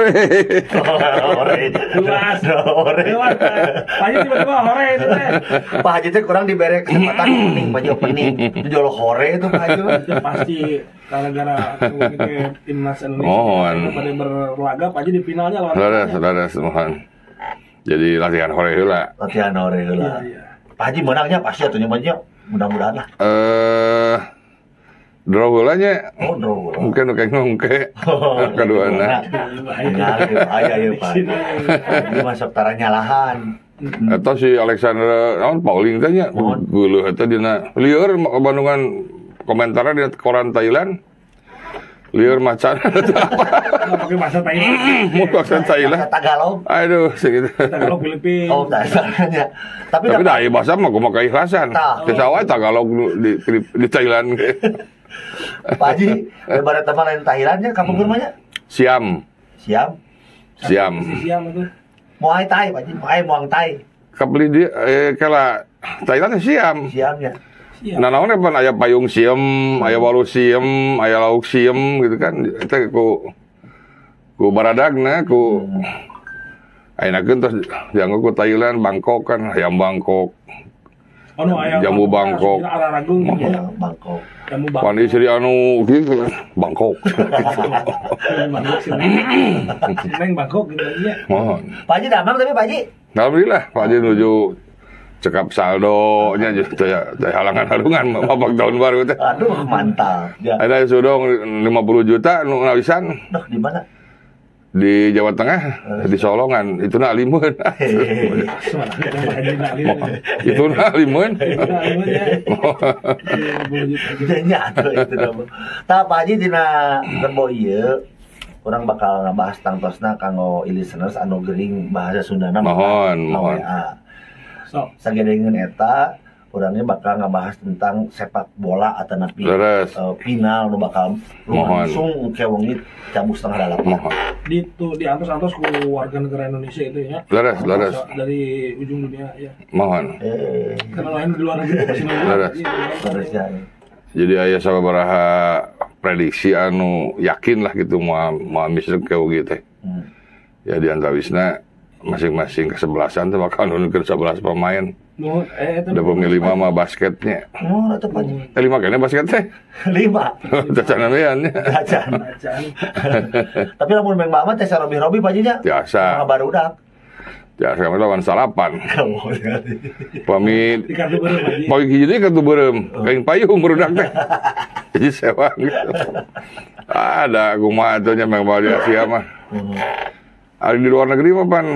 Hore. Hore. Luas. Hore. Luas. Pak Haji tiba-tiba hore itu teh. Pak Haji teh kurang dibere kesempatan opening, Pak Haji opening. Itu jolo hore itu Pak Haji. Itu pasti gara-gara timnas Indonesia Mohon. Pada berlaga Pak Haji di finalnya lawan. Leres, mohon. Jadi latihan hore heula. Latihan hore heula. Iya, iya. Pak Haji menangnya pasti atuh nya Pak Haji. Mudah-mudahan lah. Draw heula nya. Oh, draw. Mungkin nu ngongke. Kaduana. Bahaya, bahaya ya Pak. Ini masuk tara nyalahan. Eta si Alexander naon Pauling teh nya geuleuh eta dina lieur Bandungan komentarna di koran Thailand. Lieur macan atau apa? Nggak pakai bahasa Thailand. Mau bahasa Thailand. Bahasa Tagalog. Aduh, segitu. Tagalog Filipina. Oh, dasarnya. Tapi dah bahasa mah kumaha keikhlasan. Teu sawae Tagalog di Thailand. Pak Haji, lebaran teman lain Thailandnya kampung mah nya? Siam. Siam. Siam. Siam itu. Muay Thai, Pak Haji, Muay Thai. Kabeli dia kala Thailand Siam. Siamnya. Nah, naon pan aya payung siem, aya walu siem, aya lauk siem gitu kan. Eta ku baradagna ku ayeuna keun terus dianggo ku Thailand, Bangkok kan, ayam Bangkok. Oh, no, ayam jamu Bangkok. Araragung gitu ya. Bangkok. Jamu Bangkok. Pan istri anu gitu Bangkok. Bangkok sih. Neng Bangkok gitu aja. Mohon. Pak Haji damang tapi Pak Haji. Alhamdulillah, Pak Haji nuju cekap saldo nya teh halangan-halungan mabak tahun baru teh. Aduh, mantap. Ya. Ada sudong 50 juta nu ngawisan. Duh, di mana? Di Jawa Tengah, di Solongan, itu na limun. Itu na limun. Nya atuh itu nama. Tah Pak Haji dina rebo ieu urang bakal ngabahas tangtosna kanggo listeners anu gering bahasa Sundana. Mohon, mohon. So, sagedengeun eta urangnya bakal ngabahas tentang sepak bola atau napi final nu bakal langsung ke wengi jam 7:30. Di tuh diantos-antos ku warga negara Indonesia itu ya. Leres, leres. Dari ujung dunia ya. Mohon. Karena lain di luar negeri pasti nunggu. Leres. Leres ya. Jadi aya sababaraha prediksi anu yakin lah gitu moal misrek ke wengi teh. Ya di antawisna masing-masing kesebelasan tuh bakal nurunkeun 11 pemain. Udah pemilik 5 mah basketnya. Oh, atau apa? 5 kayaknya basket teh. 5. Tacanan we nya. Tacan. Tapi lamun main mah teh sarobi-robi Pak Haji nya. Biasa. Barudak. Biasa kami lawan salapan. Pami pami hiji deui kartu beureum, kain payung barudak teh. Jadi sewa gitu. Ada kumaha atuh nya main bola di Asia mah. Ari di luar negeri mah pan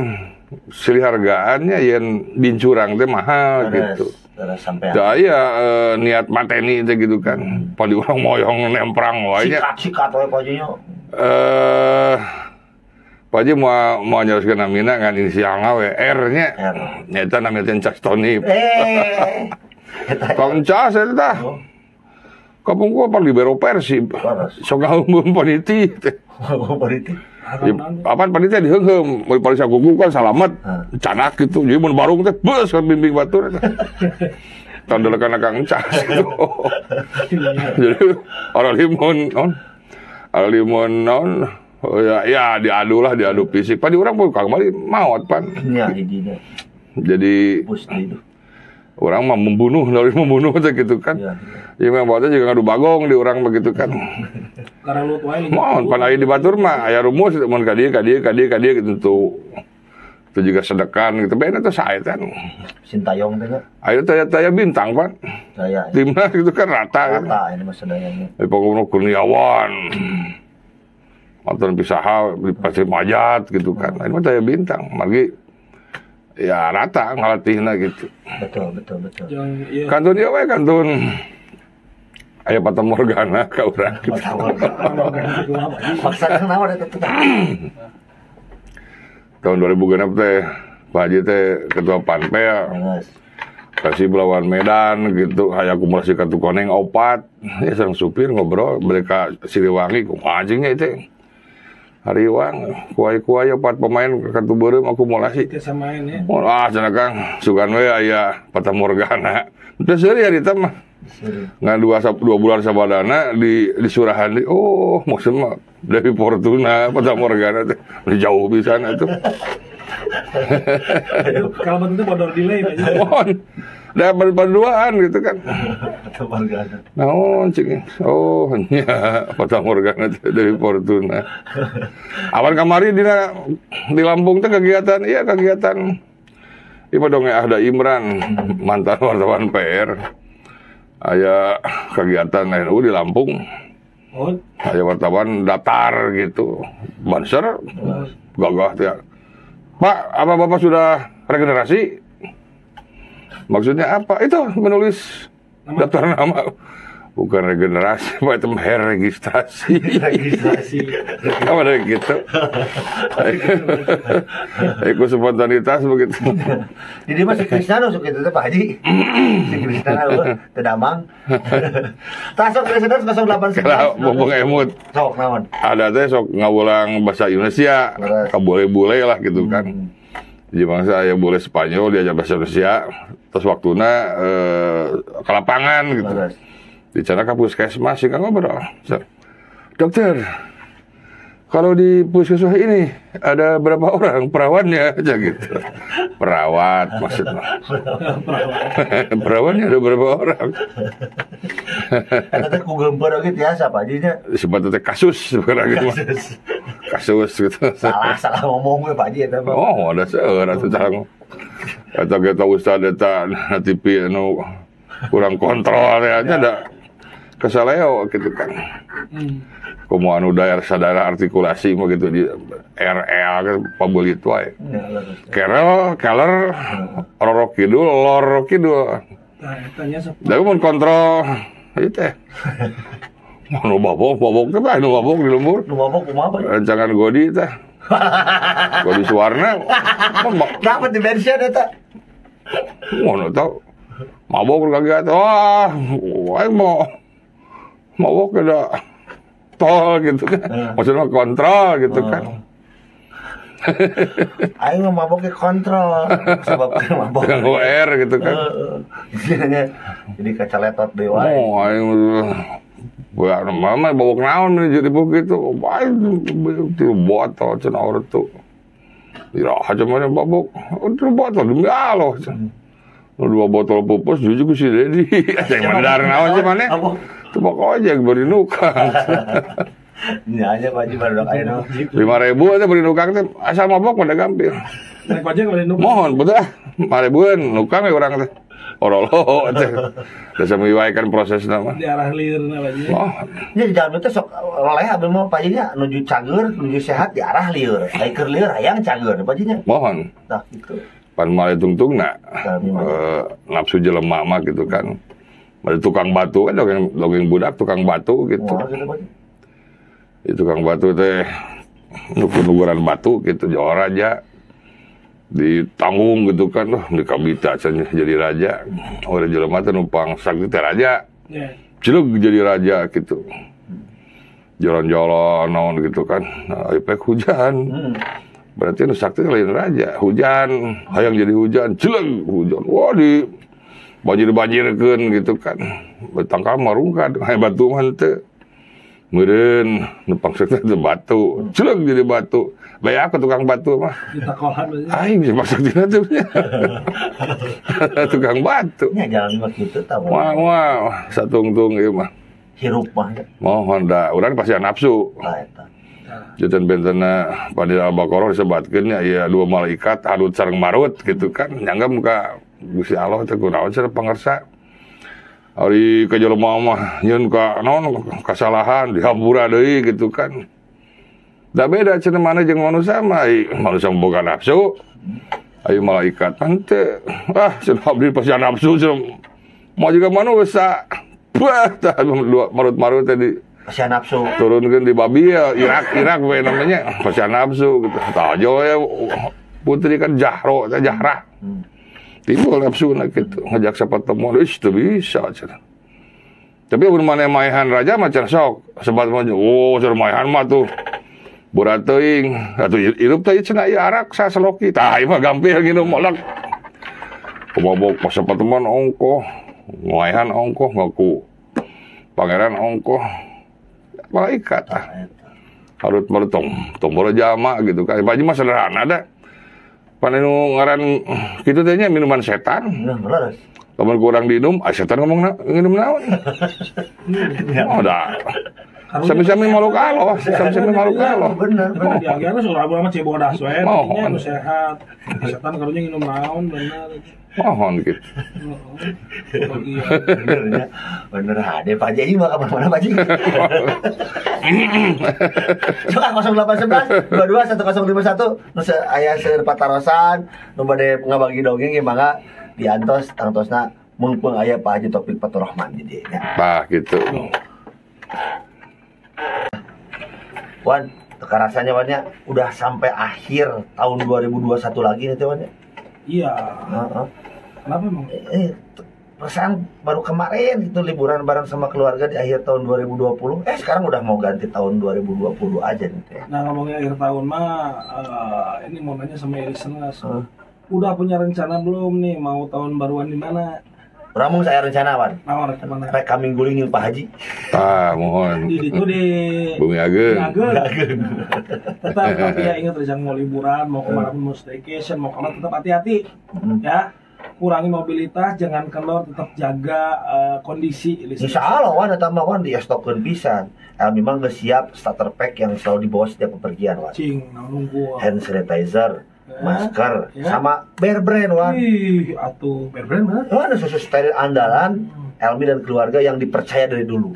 silih hargaannya yen bincurang teh mahal gitu. Sampai da iya niat mateni teh gitu kan. Pan di urang moyong nemprang wae nya. Sikat-sikat we Pak Haji nya. Pak Haji mau nyeroskeun namina ngan inisialna we R nya. Nyaeta namina teh Encas Tony. Kang Encas eta tah. Kapungkur pan libero Persib. Sok ngahumbum paniti teh. Paniti. Ya, apaan panitia diheungheum, mun paling sagugu kan salamet, canak gitu. Jadi mun barung teh beus ka bimbing batur eta. Tandelekan Kang Encas gitu. Jadi orang limun naon? Orang limun naon? Oh, ya diadu lah, diadu fisik. Pan di urang pun Kang Mali maot pan. Nya hijina. Jadi orang mah membunuh, dari membunuh teh gitu kan. Ya memang bawa juga ngadu bagong di orang begitu kan. Mohon pan aya di batur mah aya rumus mun ka dieu ka dieu ka dieu ka dieu gitu. Itu juga sedekan gitu. Beda tuh sae kan. Sintayong teh nya. Ayo taya bintang pan. Taya. Timnas gitu kan rata. Rata ini mah sadayana. Di pokokna Kurniawan. Nonton pisaha di Pasir Majat gitu kan. Ini mah taya bintang. Margi ya rata ngalatihna gitu. Betul, betul, betul. Jangan, iya. Kantun ieu we kantun. Aya Fata Morgana ka urang gitu. Fata Morgana. Maksudna naon eta teh? Tahun 2006 teh Pak Haji teh ketua Panpel. Persib lawan Medan gitu, aya akumulasi kartu koneng 4. Ya sareng supir ngobrol mereka Siliwangi kumaha anjingnya itu. Hariwang, kuai-kuai 4 pemain kartu beureum akumulasi. Biasa main ya. Oh, cenah Kang, sugan we aya Fata Morgana. Teu seuri harita mah. Ngan 2 bulan sabadana di surahan di oh maksudna Dewi Fortuna Fata Morgana teh jauh pisan atuh. Kalau itu bodor delay aja. Mohon. Da berduaan gitu kan. Fata Morgana. Naon cing. Oh nya Fata Morgana teh Dewi Fortuna. Awan kamari dina di Lampung teh kegiatan, iya kegiatan. Ieu mah dongeng Ahda Imran, mantan wartawan PR. Aya kegiatan NU di Lampung. Oh. Aya wartawan daftar gitu. Banser gagah teh. Pak, apa Bapak sudah regenerasi? Maksudnya apa? Itu menulis nama. Daftar nama. Bukan regenerasi, Pak, itu registrasi. Registrasi. Apa dari gitu? Ikut spontanitas begitu. Jadi mah si Krisna nu sok kitu teh Pak Haji. Si Krisna teu damang. Tah sok Krisna 089. Kalau mumpung emut. Sok naon? Ada teh sok ngawulang bahasa Indonesia, kabule-bule lah gitu kan. Jadi bangsa aya bule Spanyol diajar bahasa Indonesia, terus waktuna ke lapangan gitu. Di sana ke puskesmas sih kan ngobrol. Dokter, kalau di puskesmas ini ada berapa orang perawannya aja gitu. Perawat maksudnya. Perawannya ada berapa orang? Eta teh ku geumpeur oge tiasa Pak Haji nya. Disebut teh kasus bukan gitu. Kasus gitu. Salah ngomong we Pak Haji eta mah. Oh, ada seueur atuh salah ngomong. Eta ge tau ustad eta na TV anu kurang kontrol ya ada kesaleo gitu kan. Komo anu daerah sadara artikulasi mah gitu di RL kan pabelit wae. Kerel, keler, rorok kidul, lor kidul. Tah eta nya sok. Da mun kontrol ieu teh. Nu mabok, mabok teh nu mabok di lembur. Nu mabok kumaha Pak? Rancangan Godi teh. Godi Suwarna. Dapat di bensin eta. Mun tau mabok kaget. Wah, aing mau mabok ada tol gitu kan. Maksudnya kontrol gitu kan. Aing mah maboknya kontrol sebab mabok. Dengan OR gitu kan. Jadi kacaletot deui wae. Oh, aing buat mama mabok naon jadi begitu. Aing tilu botol cenah ortu. Iraha cuman mabok. Tilu botol demi Allah. Nu 2 botol pupus jujur ku si Dedi. Yang mandar naon sih maneh? Teu ojek beri nukang. Nya aja Pak Haji baru aya 5.000 teh beri nukang teh asal mabok mah gampil. Naik ojek beri nukang. Mohon betul ah 5.000-an nukang we urang teh. Orolo teh. Da sami wae kan prosesna mah. Di arah liurna Pak Haji. Oh. Nya di jalan teh sok leleh abdi mah Pak Haji nya nuju cager, nuju sehat di arah liur. Ai keur liur hayang cager Pak Haji nya. Mohon. Tah kitu. Pan male tungtungna nafsu jelema mah gitu kan. Ada tukang batu kan dongeng budak tukang batu gitu. Wah, gitu, Pak. Di tukang batu teh nukur-nukuran batu gitu, jadi raja ditanggung gitu kan, loh di kabita jadi raja. Orang jelema teh numpang sakti teh raja. Yeah. Cilug jadi raja gitu. Jalan-jalan naon gitu kan. Nah, efek hujan. Berarti nu sakti lain raja, hujan, hayang jadi hujan, cilug hujan. Wah di banjir-banjirkeun gitu kan. Tangkal marungkad, aya batu mah teu. Meureun nu pangsakti teh batu, cilug jadi batu. Bae aku tukang batu mah. Ditakohan aing bisa pangsaktina teh. Tukang batu. Nya jalan mah kitu tah. Wah, wah, satungtung ieu mah. Hirup mah. Mohon da, urang pasti nafsu. Tah eta. Janten bentena pada Al-Baqarah disebatkeun nya ieu dua malaikat Harut sareng Marut gitu kan. Nyanggam ka Gusti Allah teh kunaon cenah pangersa. Ari ka jelema mah nyeun ka naon kasalahan dihampura deui gitu kan. Da beda cenah maneh jeung manusia mah, manusia boga nafsu. Ayo malaikat teh ah cenah abdi pasti nafsu cenah mau juga manusia. Bah tah dua marut-marut tadi pasti nafsu. Turunkeun di Babil, Irak we namanya pasti nafsu gitu. Tah ya putri kan jahro teh jahrah. Timbul nafsu na gitu, ngajak sapertemuan, ih teu bisa cenah. Tapi mun maneh maehan raja mah cenah sok, sebat mah oh cenah maehan mah tuh berat teuing, atuh hirup teh cenah ieu arak saseloki. Tah ieu mah gampil nginum molek. Kumabok pas sapertemuan ongkoh, maehan ongkoh ngaku pangeran ongkoh. Malaikat ah. Harut marut tong tong boro jalma gitu kan. Pak Haji mah sederhana da. Pan anu ngaran kitu teh nya minuman setan. Nah, leres. Lamun kurang diinum, ah setan ngomong nginum naon. Oh dah. Sami-sami makhluk Allah, sami-sami makhluk Allah. Bener, bener. Di akhirnya surah mah cebodas we, pentingnya anu sehat. Setan karunya nginum naon bener. Mohon gitu. Bener ya. Bener hade Pak Haji mah ka mana Pak Haji? Sok 0811 22 1051 nu aya seueur patarosan nu bade ngabagi dongeng ge mangga diantos tangtosna mumpung aya Pak Haji Taufik Faturrahman di dieu nya. Bah gitu. Wan, rasanya Wan nya udah sampai akhir tahun 2021 lagi nih Wan ya. Iya. Kenapa emang? Perasaan baru kemarin itu liburan bareng sama keluarga di akhir tahun 2020. Sekarang udah mau ganti tahun 2020 aja nih teh. Nah, ngomongin akhir tahun mah ini mau nanya sama listeners. Udah punya rencana belum nih mau tahun baruan di mana? Ramung saya rencana Wan. Mau rek kemana? Rek kami guling Pak Haji. Ah, mohon. Di itu di Bumi Ageng. Tetap tapi ya ingat rencana mau liburan, mau kemana pun, mau staycation, mau kemana tetap hati-hati. Ya. Kurangi mobilitas, jangan kendor, tetap jaga kondisi. Insya Allah Wan, eta mah Wan diestokeun pisan. Memang geus siap starter pack yang selalu dibawa setiap bepergian Wan. Cing, naon nunggu. Hand sanitizer, masker, sama Bear Brand Wan. Ih, atuh Bear Brand mana? Oh, ada susu steril andalan Elmi dan keluarga yang dipercaya dari dulu.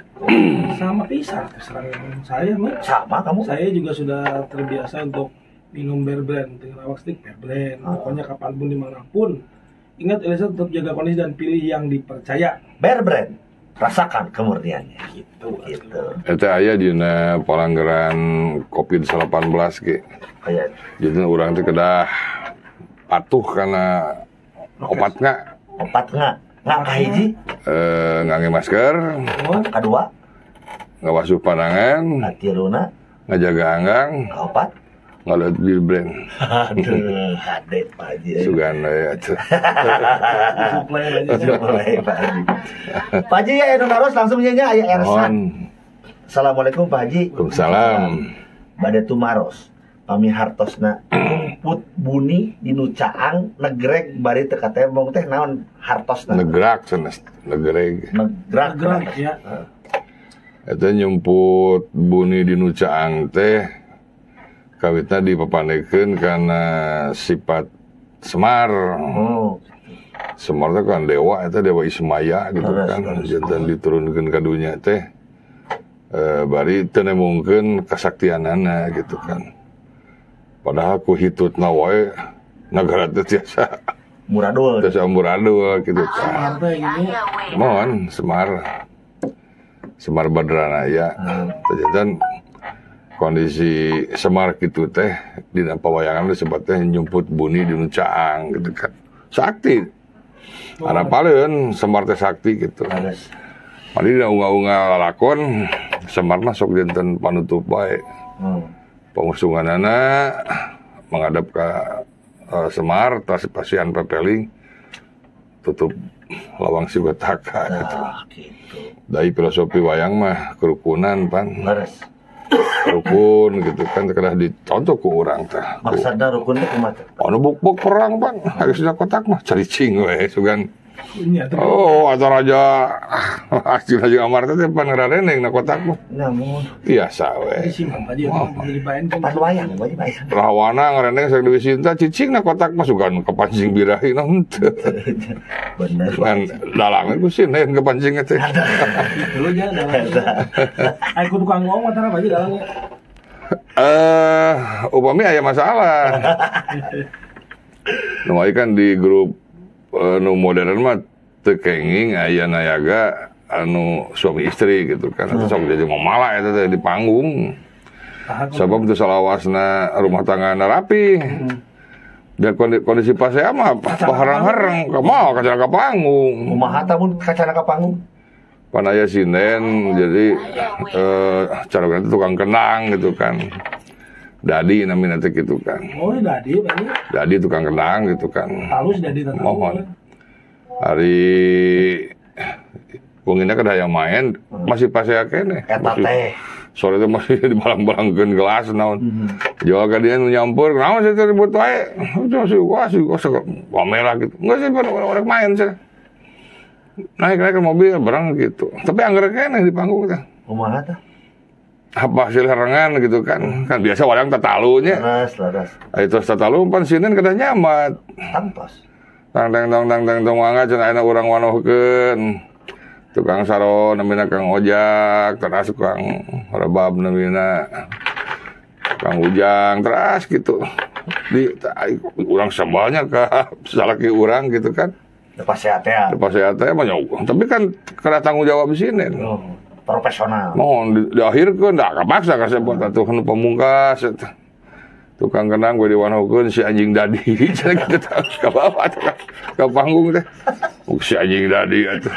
Sama pisah terserang saya, mah. Sama kamu? Saya juga sudah terbiasa untuk minum Bear Brand, tinggal awak stick Bear Brand. Pokoknya kapanpun dimanapun. Ingat Elisa tetap jaga kondisi dan pilih yang dipercaya. Bear Brand, rasakan kemurniannya. Gitu. Gitu. Eta aya dina pelanggaran COVID-19 ge. Kayak. Jadi urang teh kedah patuh karena opat nga. Opat nga. Nga kahiji? Ngangge masker. Kadua. Ngawasuh panangan. Katiluna. Ngajaga anggang. Kaopat. Ngaliat Bear Brand. Aduh, hade Pak Haji. Sugan ya atuh. Suplai Pak Haji. Pak Haji ya anu naros langsung nya aya Ersan. Assalamualaikum Pak Haji. Waalaikumsalam. Bade tumaros. Pami hartosna kumput buni dinu caang negreg bari teu katembong teh naon hartosna? Negrak sanes negreg. Negrak ya. Eta nyumput buni dinu caang teh kawitna dipapanekeun karena sifat Semar. Oh. Semar teh kan dewa, eta dewa Ismaya gitu kan. Jantan diturunkeun ka dunya teh bari teu nemungkeun kasaktianana gitu kan. Padahal ku hitutna wae nagara teh tiasa muradul. Tiasa muradul gitu kan. Semar teh gini. Mohon Semar. Semar Badranaya. Jantan kondisi Semar gitu teh dina pawayangan disebut teh nyumput buni di caang gitu kan. Sakti. Arapaleun Semar teh sakti gitu. Mari dina unga-unga lalakon Semar mah sok dinten panutup bae. Pangusunganana menghadap ka Semar tas pasian pepeling tutup lawang siwetaka gitu. Gitu. Dari filosofi wayang mah kerukunan pan. Leres. Rukun gitu kan kedah dicontoh ku urang teh. Maksudna rukun teh kumaha? Anu buk-buk perang pan, harusna kotak mah caricing we sugan. Oh, atau raja Asjuna jeung Amar teh pan ngarareneng na kotak mah. Namun biasa we. Pan wayang, wayang. Rahwana ngareneng sang Dewi Sinta cicing na kotak mah sugan kepancing birahi na henteu. Bener. Kan dalangan ku sieun kepancing teh. Dulu nya dalang. Ai ku tukang ngomong mah tara bae dalangnya. Upami aya masalah. Nu kan di grup nu modern mah teu kenging aya nayaga anu suami istri gitu kan. Atau sok jadi mamala eta teh di panggung. Sabab teu salawasna rumah tangga rapi. Dan kondisi pasea mah paharang-harang kumaha kacana ka panggung. Kumaha tah mun kacana ka panggung? Pan aya sinden jadi cara itu tukang kendang gitu kan. Dadi namina teh gitu kan. Oh, Dadi berarti. Dadi tukang kendang gitu kan. Halus Dadi tetap. Mohon. Hari wongina kedah yang main masih pasea keneh. Eta teh. Sore teh masih dibalang-balangkeun gelas naon. Jual ka dia nu nyampur, naon sih ribut wae. Itu sih wah sih pamer gitu. Enggak sih orang main sih. Naik-naik ke mobil barang gitu. Tapi angger keneh di panggung teh. Kumaha tah? Apa hasil herengan gitu kan. Kan biasa orang tatalunya. Leres, leres. Itu tatalu pan sinin kedah nyamat. Tangtos. Tang tang tong tang tang tong mangga cenah ayeuna urang wanohkeun. Tukang saro namina Kang Ojak, teras tukang rebab namina Kang Ujang, teras gitu. Di urang sambalnya ka salaki urang gitu kan. Lepas sehat ya. Lepas sehat ya mah tapi kan kena tanggung jawab di sini. Oh, profesional. Mohon di akhirkeun da kapaksa kasebut atuh nu pamungkas eta. Tukang kendang gue diwanohkeun si anjing dadi cenah kitu tah ka bawah ka panggung teh. Si anjing dadi atuh.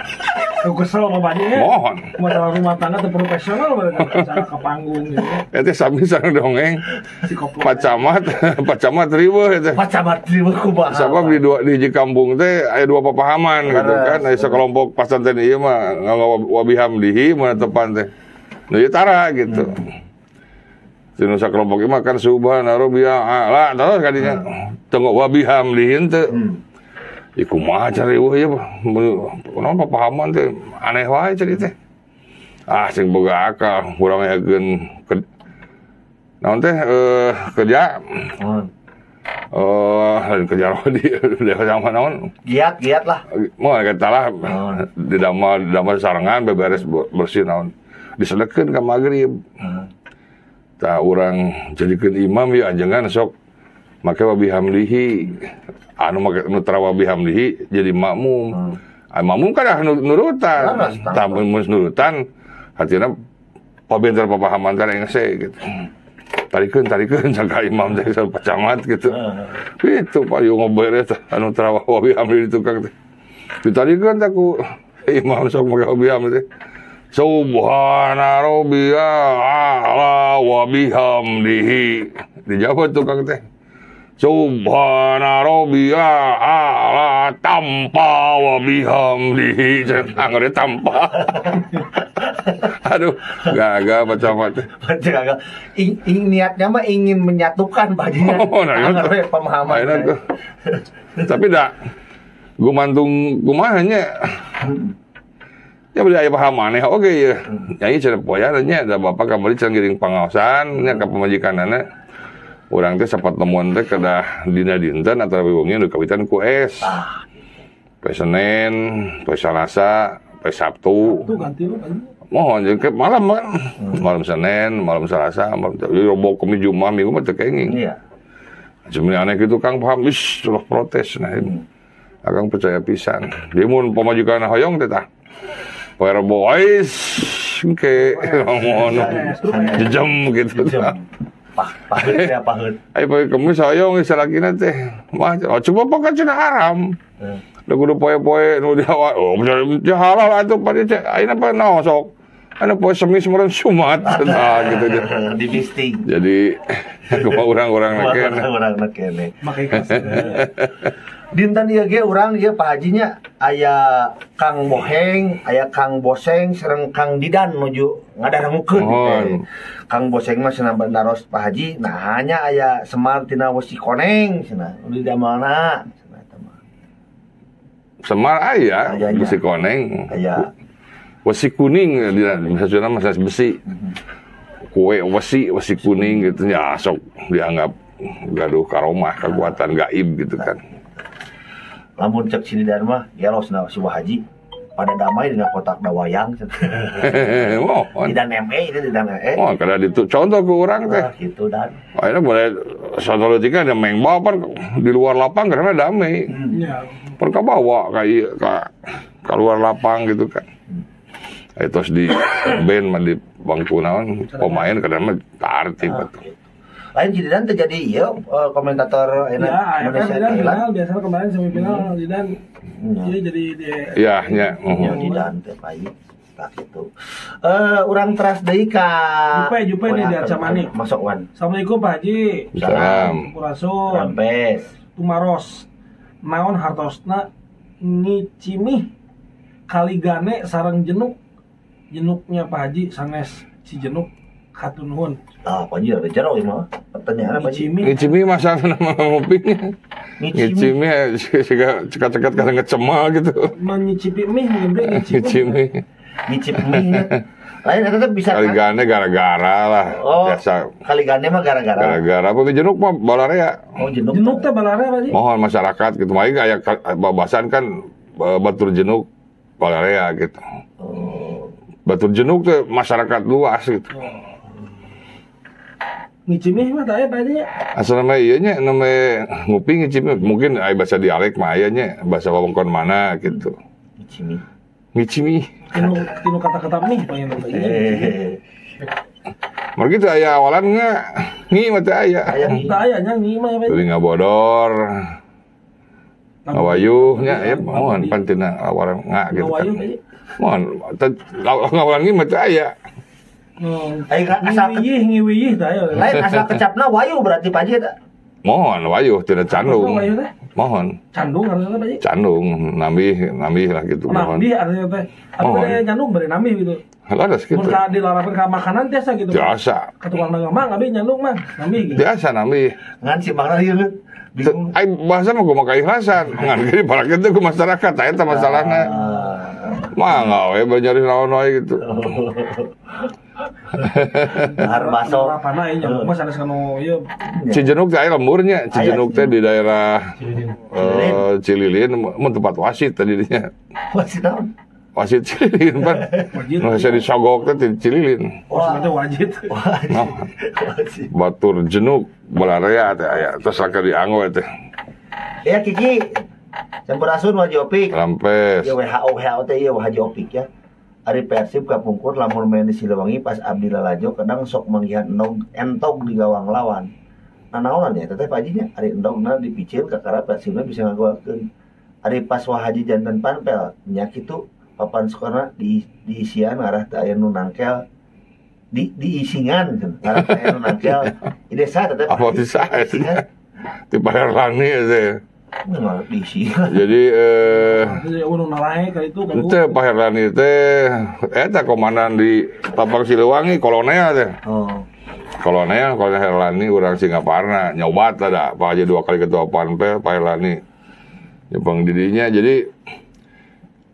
Aku kesel sama bapaknya. Mohon. Masalah rumah tangga tuh profesional banget cara ke panggung gitu. Eta sami sareng dongeng. Pak Camat, Pak Camat riweuh eta. Pak Camat riweuh kumaha. Sabab di dua di hiji kampung teh aya dua papahaman gitu kan. Aya sakelompok pasanten ieu mah wabihamdihi mun tepan teh. Nu ieu tara gitu. Tinu sakelompok ieu mah kan subhana rabbiyal a'la terus kadinya. Teu wabihamdihi henteu. Ieu kumaha cari eueuh ieu kunaon papahaman teh aneh wae cari teh. Ah sing boga akal urang ayakeun naon teh kerja. Lain kerja di sama naon? Giat-giat lah. Moal eta lah. Didamel sarengan beberes bersih naon. Disedekeun ka magrib. Tah urang jadikeun imam ieu anjengan sok make wabihamdihi. Anu make nu tara wabihamdihi jadi makmum. Makmum kan nurutan. Tah mun nurutan hatina pabenter papahaman teh engse gitu. Tarikeun tarikeun sangka imam teh Pak Camat gitu. Itu Pak yo ngoberes anu tara wabihamdihi di tukang teh. Ditarikeun teh ku imam sok make wabihamdihi teh. Subhana rabbiyal a'la wa bihamdihi. Dijawab tukang teh. Subhana rabbiyal a'la tanpa wa bihamdihi. Anggere tanpa. Aduh, gagal Pak Camat. Gagal. Niatnya mah ingin menyatukan Pak Haji. Oh, nah, anggere pemahaman. Tapi dak gumantung kumaha nya. Ya beli aya paham aneh oge ya. Nyanyi cenah poyana nya da bapak kamari cenah ngiring pangaosan nya ka pamajikanana. Urang teh sapertemuan teh kedah dina dinten antara wengi nu kawitan ku es. Poe Senin, poe Salasa, poe Sabtu. Sabtu ganti lu kan. Mohon jeung malam kan. Malam Senin, malam Selasa, malam Rebo, Kamis, Jumat, Minggu mah teu kenging. Iya. Cuma aneh kitu Kang paham is ulah protes nah. Akang percaya pisan. Dia mun pamajikan hoyong teh tah. Poe Rebo ais engke ngono. Jejem gitu. Pahut ya pahut. Ayo poe Kemis hoyong salakina teh. Mah coba pakai cenah haram. Da kudu poe-poe nu dihawa. Oh, ya halal atuh pada teh. Ayeuna pa naon sok. Anu poe Semis meureun Jumat. Nah gitu dia. Di bisting. Jadi kumaha urang-urang na keneh. Urang-urang keneh. Make kasih. Dinten ieu ge urang ieu Pak Hajinya aya Kang Boheng, aya Kang Boseng sareng Kang Didan nuju ngadarangukeun teh. Kang Boseng mah cenah naros Pak Haji, nah hanya aya Semar tina wesi koneng cenah nu didamelna cenah eta mah. Semar aya besi koneng. Aya. Wesi kuning dina maksudna mah besi. Kue wesi, wesi kuning gitu ya sok dianggap gaduh karomah, kekuatan gaib gitu kan. Lamun cek sini dan mah gelos na si Haji pada damai dengan kotak dawayang. Oh, tidak ME itu tidak ME. Oh, kada ditu contoh ke orang teh. Gitu dan. Akhirnya boleh satu tiga ada main bawa di luar lapang karena damai. Iya. Per ka bawa ka ka luar lapang gitu kan. Itu di band mah di bangku naon pemain kadang mah tartib atuh. Lain Zidan terjadi iya komentator ya, Indonesia Thailand. Final, biasanya kemarin semifinal Zidan dia jadi dia. Ya, nya. Zidan teh baik. Tah kitu. Urang teras deui ka Jupe nih di Arcamanik. Masuk wan. Assalamualaikum Pak Haji. Salam. Sampurasun. Rampes. Tumaros. Naon hartosna ngicimih kaligane sareng jenuk. Jenuknya Pak Haji sanes Cijenuk. Hatur nuhun. Ah, Pak Haji ada jero ieu mah. Pertanyaan apa sih? Ngicimi masalah nama ngupingnya. Ngicimi siga cekat-cekat karena ngecemal gitu. Menyicipi mie mungkin ngicimi. Ngicip mie. Lain eta teh bisa kali gane gara-gara lah. Oh, biasa. Kali gane mah gara-gara. Gara-gara apa jenuk mah balarea. Oh, jenuk. Jenuk teh balarea Pak Haji. Mohon masyarakat gitu. Mari aya babasan kan batur jenuk balarea gitu. Oh. Batur jenuk teh masyarakat luas gitu. Oh. Ngicimi mah teh Pak Haji. Asal nama ieu nya nama nguping ngicimi mungkin aya bahasa dialek mah aya nya bahasa wewengkon mana gitu. Ngicimi. Ngicimi. Tinu kata-kata mih pengen teh. Margi teh aya awalan nggak ngi mah teh aya. Teu aya nya ngi mah ya Pak. Teu ngabodor. Ngawayuh nya ya mohon pan tina awalan nga gitu. Ngawayuh Mohon ngawalan ngi mah teu aya. Ngiwiyih teh aya. Lain asal kecapna wayu berarti Pak Haji eta. Mohon wayuh tidak candung. Mohon. Candung harusnya Pak Haji. Candung, nambih lah gitu. Nambih artinya teh. Apa teh candung bari nambih gitu. Laras gitu. Mun ka dilarapkeun ka makanan tiasa gitu. Biasa. Ka tukang dagang mah abi nyandung mah nambih gitu. Biasa nambih. Ngan si mangna ieu bingung. Ai bahasa mah kumaha keikhlasan. Ngan ge diparakeun teh ku masyarakat eta masalahna. Mah we nyari naon wae gitu. Har baso. Rapana ieu nyambung mah sanes kanu ieu. Cijenuk teh aya lemburnya, Cijenuk teh di daerah Cililin mun tempat wasit tadi dinya. Wasit naon? Wasit Cililin pan. Nu hese disogok teh di Cililin. Wasit teh wajit. Wajit. Batur jenuk balarea teh aya terus laka dianggo teh. Ya Kiki. Sampurasun Haji Opik. Rampes. Ya WHO teh ieu Haji Opik ya. Ari Persib kapungkur lamun main di Siliwangi pas abdi lalajo kadang sok manggihan endog entog di gawang lawan. Nah naonan ya teteh Pak Haji nya ari endogna dipicieun kakara Persibna bisa ngagolkeun. Ari pas Wah Haji janten panpel nya kitu papan skorna diisian ngarah teu aya nu nangkel diisingan ngarah teu aya nu nangkel. Ide saha teteh? Apa bisa ti Paherlani teh. Jadi itu Pak Herlani teh eta komandan di Tapang Siliwangi kolonel teh. Oh. Kolonel Herlani urang Singaparna nyobat lah dah Pak Haji 2 kali ketua panpel Pak Herlani. Jepang didinya jadi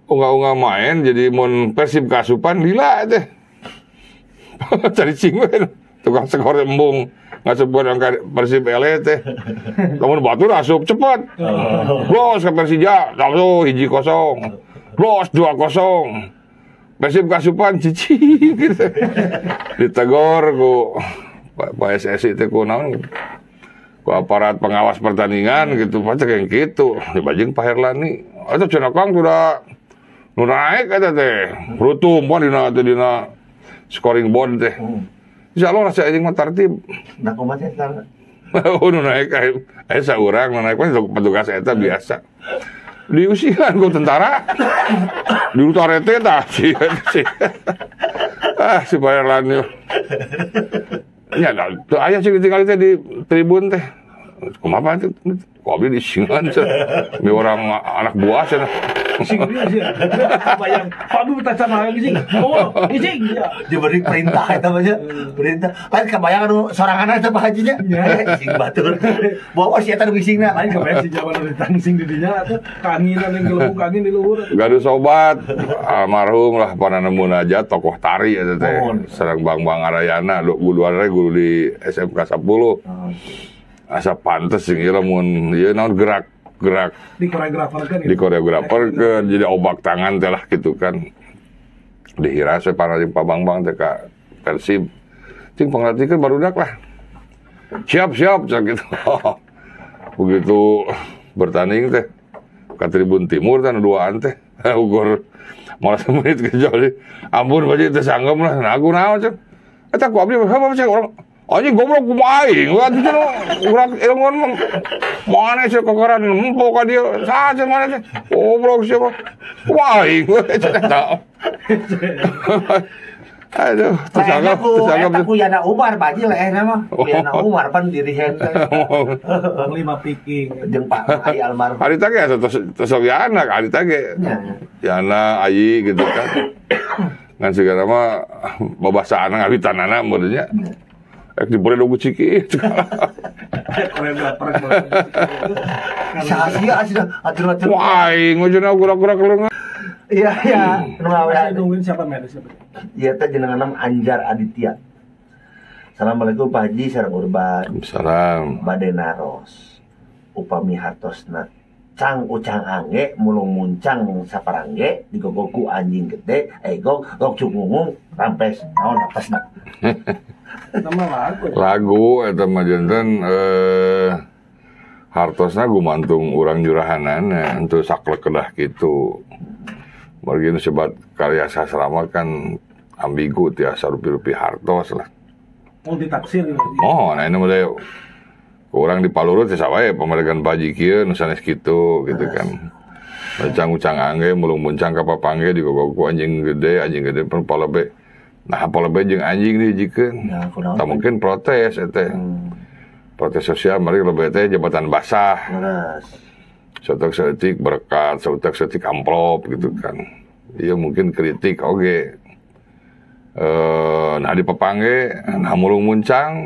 unggah-unggah main jadi mun Persib kasupan lila teh. Cari cingwen tukang skor embung. Ngasup angka Persib ele teh. Lamun batur asup cepet. Los ke Persija, langsung 1-0. Los 2-0. Persib kasupan cici gitu. Ditegor ku Pak SSI teh ku naon ku aparat pengawas pertandingan gitu, pacek yang gitu. Dibajing Pak Herlani. Eta cenah Kang sudah nu naik eta teh. Rutum pan dina teh dina scoring board teh. Insya Allah rasa anjing mah tartib. Nah, kumaha teh tartib? Oh, nu naik aya saurang nu naik mah petugas eta biasa. Diusihan ku tentara. Diutarete tah si. Ah, si Bayarlan ieu. Nya da teu aya sih ditinggali teh di tribun teh. Kumaha teh? Ku abdi disingan cenah. Mi orang anak buah cenah. Sing dia sih. Bayang, Pak Bu tacan lagi sing. Oh, ising. Diberi perintah eta mah perintah. Lain kebayang anu sorangan eta Pak Haji nya. Ising batur. Bawa si eta nu isingna. Lain kebayang si jaman nu ditangsing di dinya atuh kanginan yang gelembung kangin di luhur. Gaduh sobat almarhum lah pananemun aja tokoh tari eta teh. Sareng Bang Bang Arayana, guru guru di SMK 10. Asa pantes sing ieu lamun ieu naon gerak gerak di koreograferkeun gitu. Di koreograferkeun jadi obak tangan teh lah gitu kan. Dihiras we para Pak Bang-bang teh ka Persib. Cing panglatikeun barudak lah. Siap-siap cak gitu. Begitu bertanding teh ka Tribun Timur teh duaan teh ukur malah semenit kecuali ampun baje teh sanggem lah. Nah aku naon cek. Eta ku abdi apa cek orang anjing goblok kumaha aing atuh cenah urang ilmuan mah mana sih kokoran nempo ka dieu saha cenah mana sih goblok sia mah kumaha aing cenah. Aduh, tersangkap ku Yana Umar Pak Haji leehna mah. Yana Umar pan dirihen teh. Panglima Viking jeung Pak Ai almarhum. Harita ge asa tos Yana, harita ge. Yana Ayi gitu kan. Ngan segala mah babasaan ngawitanana meureun nya. Rek dibere dogu ciki. Sia sia atur-atur. Wah, aing mah cenah gerak-gerak leungeun. Iya, iya. Nu ngawean. Nungguin siapa medis siapa? Iya teh jenengan Anjar Aditya. Assalamualaikum Pak Haji sareng Urban. Salam. Bade naros. Upami hartosna cang ucang angge mulung muncang saparangge digogoku anjing gede egong rok cungungung rampes naon hartosna. Nama lagu. Lagu eta mah janten hartosna gumantung urang jurahanana henteu saklek kedah kitu. Margi nu sebat karya sastra mah kan ambigu tiasa rupi-rupi hartos lah. Multitafsir gitu. Oh, nah ini mulai kurang di palurut sih sawae pamadegan Pak Haji kieu nu sanes kitu gitu kan. Ucang-ucang angge mulung muncang ka papangge digogoku anjing gede pun palebe. Nah, palebe jeung anjing dihijikeun. Ya, tah mungkin protes eta. Protes sosial mari lebe teh jabatan basah. Leres. Saeutik saeutik berkat, saeutik saeutik amplop gitu kan. Iya mungkin kritik oge. Nah di papangge, nah mulung muncang.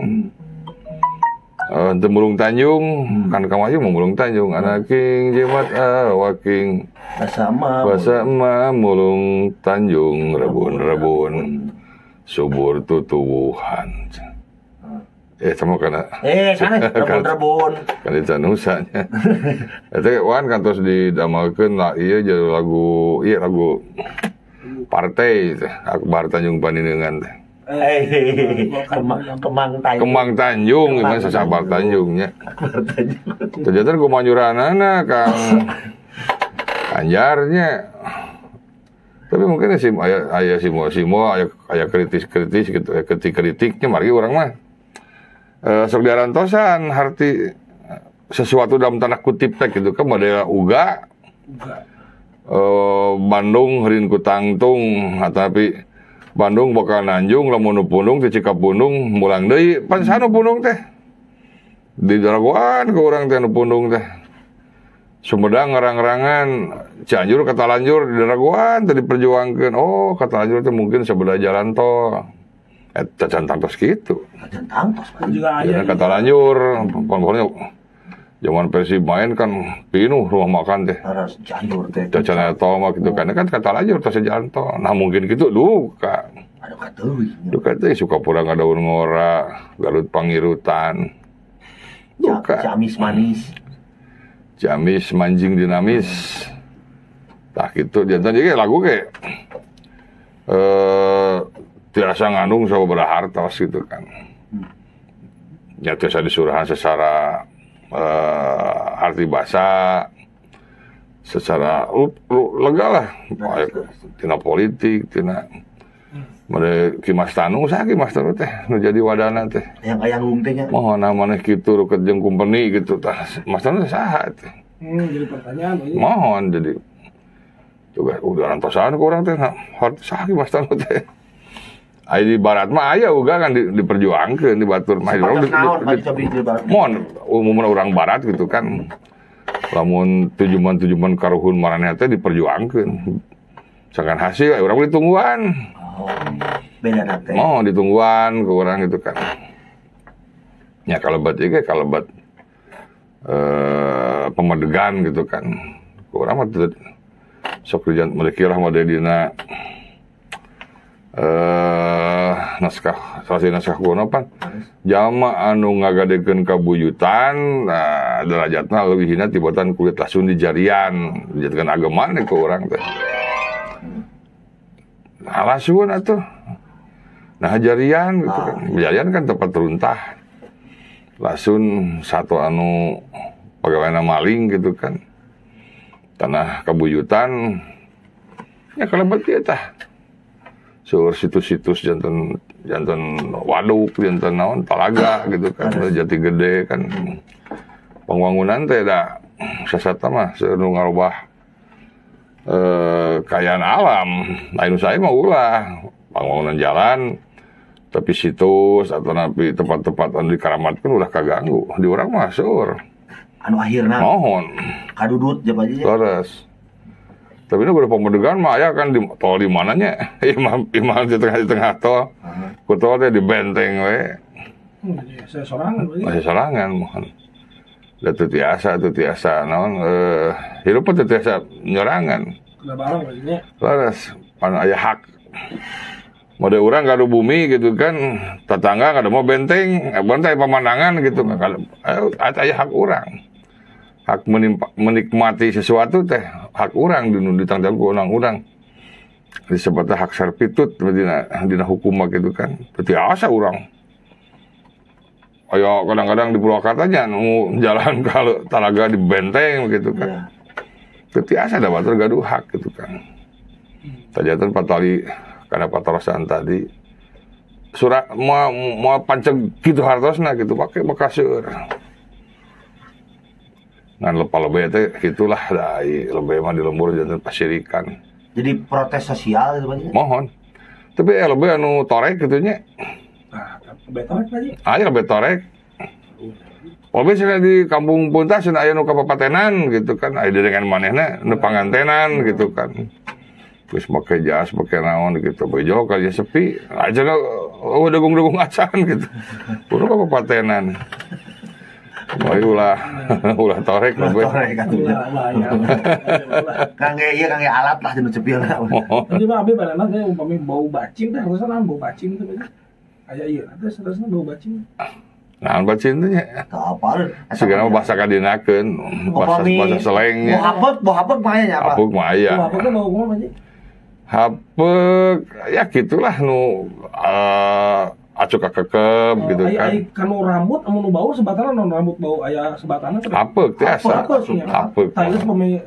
Henteu mulung Tanjung, kan kamayu mah mulung Tanjung, anaking jimat awaking basama mulung Tanjung rebun-rebun subur tutuwuhan. Sama kana sanes rebun-rebun. Kan itu nusanya. Eta wan kantos didamelkeun lah ieu jadi lagu ieu lagu partai Akbar Tanjung Panineungan teh. Kemang Tanjung. Kemang Tanjung, gimana sabar Tanjungnya. Akbar Tanjung. Ternyata kumanyuranana Kang Anjarnya. Tapi mungkin sih aya simo-simo aya kritis-kritis gitu, kritik-kritiknya mari urang mah. Sok diarantosan harti sesuatu dalam tanda kutip teh gitu kan model uga. Bandung heureun ku tangtung atapi Bandung bakal nanjung lamun nu pundung teh Cikapundung mulang deui pan saha nu pundung teh di daragoan ke urang teh nu pundung teh Sumedang ngerang-ngerangan Cianjur katalanjur di daragoan teh diperjuangkeun oh katalanjur teh mungkin sebelah jalan tol eta can tangtos kitu can tangtos juga aya katalanjur pokoknya zaman Persib main kan pinuh rumah makan teh. Harus Cianjur teh. Cacan tol mah gitu kan kan katalanjur tos jalan tol. Nah mungkin gitu duka. Aduh kateuy. Duka teh Sukapura ngadaun ngora, Garut Pangirutan. Duka. Ciamis manis. Ciamis manjing dinamis. Tah kitu jantan jadi lagu ge tiasa ngandung sababaraha hartos gitu kan. Ya tiasa disurahan secara arti bahasa secara lega lah tina politik tina made Ki Mas Tanu saha Ki Mas Tanu teh nu jadi wadana teh yang aya nggung teh nya mohon maneh kitu reukeut jeung kumpeni gitu tah Mas Tanu saha teh jadi pertanyaan mohon jadi tugas udah antosan ku urang teh saha Ki Mas Tanu teh aya di barat mah aya uga kan diperjuangkeun di batur mah mohon umumna urang barat gitu kan lamun tujuan-tujuan karuhun maraneh teh diperjuangkeun sangkan hasil urang ditungguan beda teh mohon ditungguan ke urang gitu kan ya kalebat ieu ge kalebat pemadegan gitu kan ku urang mah sok dijan meuleuh mah dina naskah salah naskah kuno pan jalma anu ngagadekeun kabuyutan nah, derajatna leuwih hina tibatan kulit lasun di jarian dijadikan ageman ku urang teh nah lasun atuh nah jarian gitu kan jarian kan tempat runtah lasun satu anu pagaweana maling gitu kan tanah kabuyutan ya kalebet ieu tah sur situs-situs jantan jantan waduk jantan naon talaga gitu kan jati gede kan pembangunan teh da sasata mah seueur nu ngarubah kayaan alam lain saya mah ulah pembangunan jalan tapi situs atau napi tempat-tempat anu dikaramatkeun ulah kaganggu di urang mah seueur anu akhirna mohon kadudut jeung aja leres. Tapi ini udah pemedegan mah aya kan di tol di mananya? Imah di tengah tol. Ku tol teh di benteng we. Saya sorangan we. Masih sorangan mohon. Da teu tiasa naon hirup teu tiasa nyorangan. Kuda barang we nya. Leres pan aya hak. Mode urang gaduh bumi gitu kan, tetangga kada mau benteng, benteng pemandangan gitu kan. Aya hak urang. Hak menikmati sesuatu teh hak urang ditanggung ku undang-undang. Disebutnya hak servitut dina hukum mah gitu kan. Teu tiasa urang. Ayo kadang-kadang di Purwakarta nya nu jalan kalau talaga di benteng gitu kan. Teu tiasa da batur gaduh hak gitu kan. Tajatan patali karena patarosan tadi surat mau panceg gitu hartosna gitu pakai bekas seueur. Ngan lepa lebe teh gitulah da lebe mah di lembur janten pasirikan. Jadi protes sosial gitu Pak. Mohon. Tapi lebe anu torek kitu nya. Nah, lebe torek Pak. Aya lebe torek. Lebe cenah di kampung Punta cenah aya nu kapapatenan gitu kan, aya dengan manehna nu pangantenan gitu kan. Terus pakai jas, pakai naon gitu, bejo kali sepi, aja oh degung-degung acan gitu. Puru kapapatenan. Wah, ulah torek lah. Torek atuh. Kangge ieu kangge alat lah jeung cepilna. Jadi mah abi badana teh umpami bau bacin teh harusna naon bau bacin teh. Aya ieu teh harusna bau bacin. Naon bacin teh nya? Teu apal. Sigana mah bahasa kadinakeun, bahasa selengnya. Bau hapeuk mah aya nya apa? Hapeuk mah aya. Bau hapeuk teh bau kumaha Pak? Hapeuk ya gitulah nu acuk kakekep gitu kan. Ai kanu rambut amun nu bau sebatana non rambut bau aya sebatana teh. Hapeuk tiasa. Hapeuk. Tah geus pami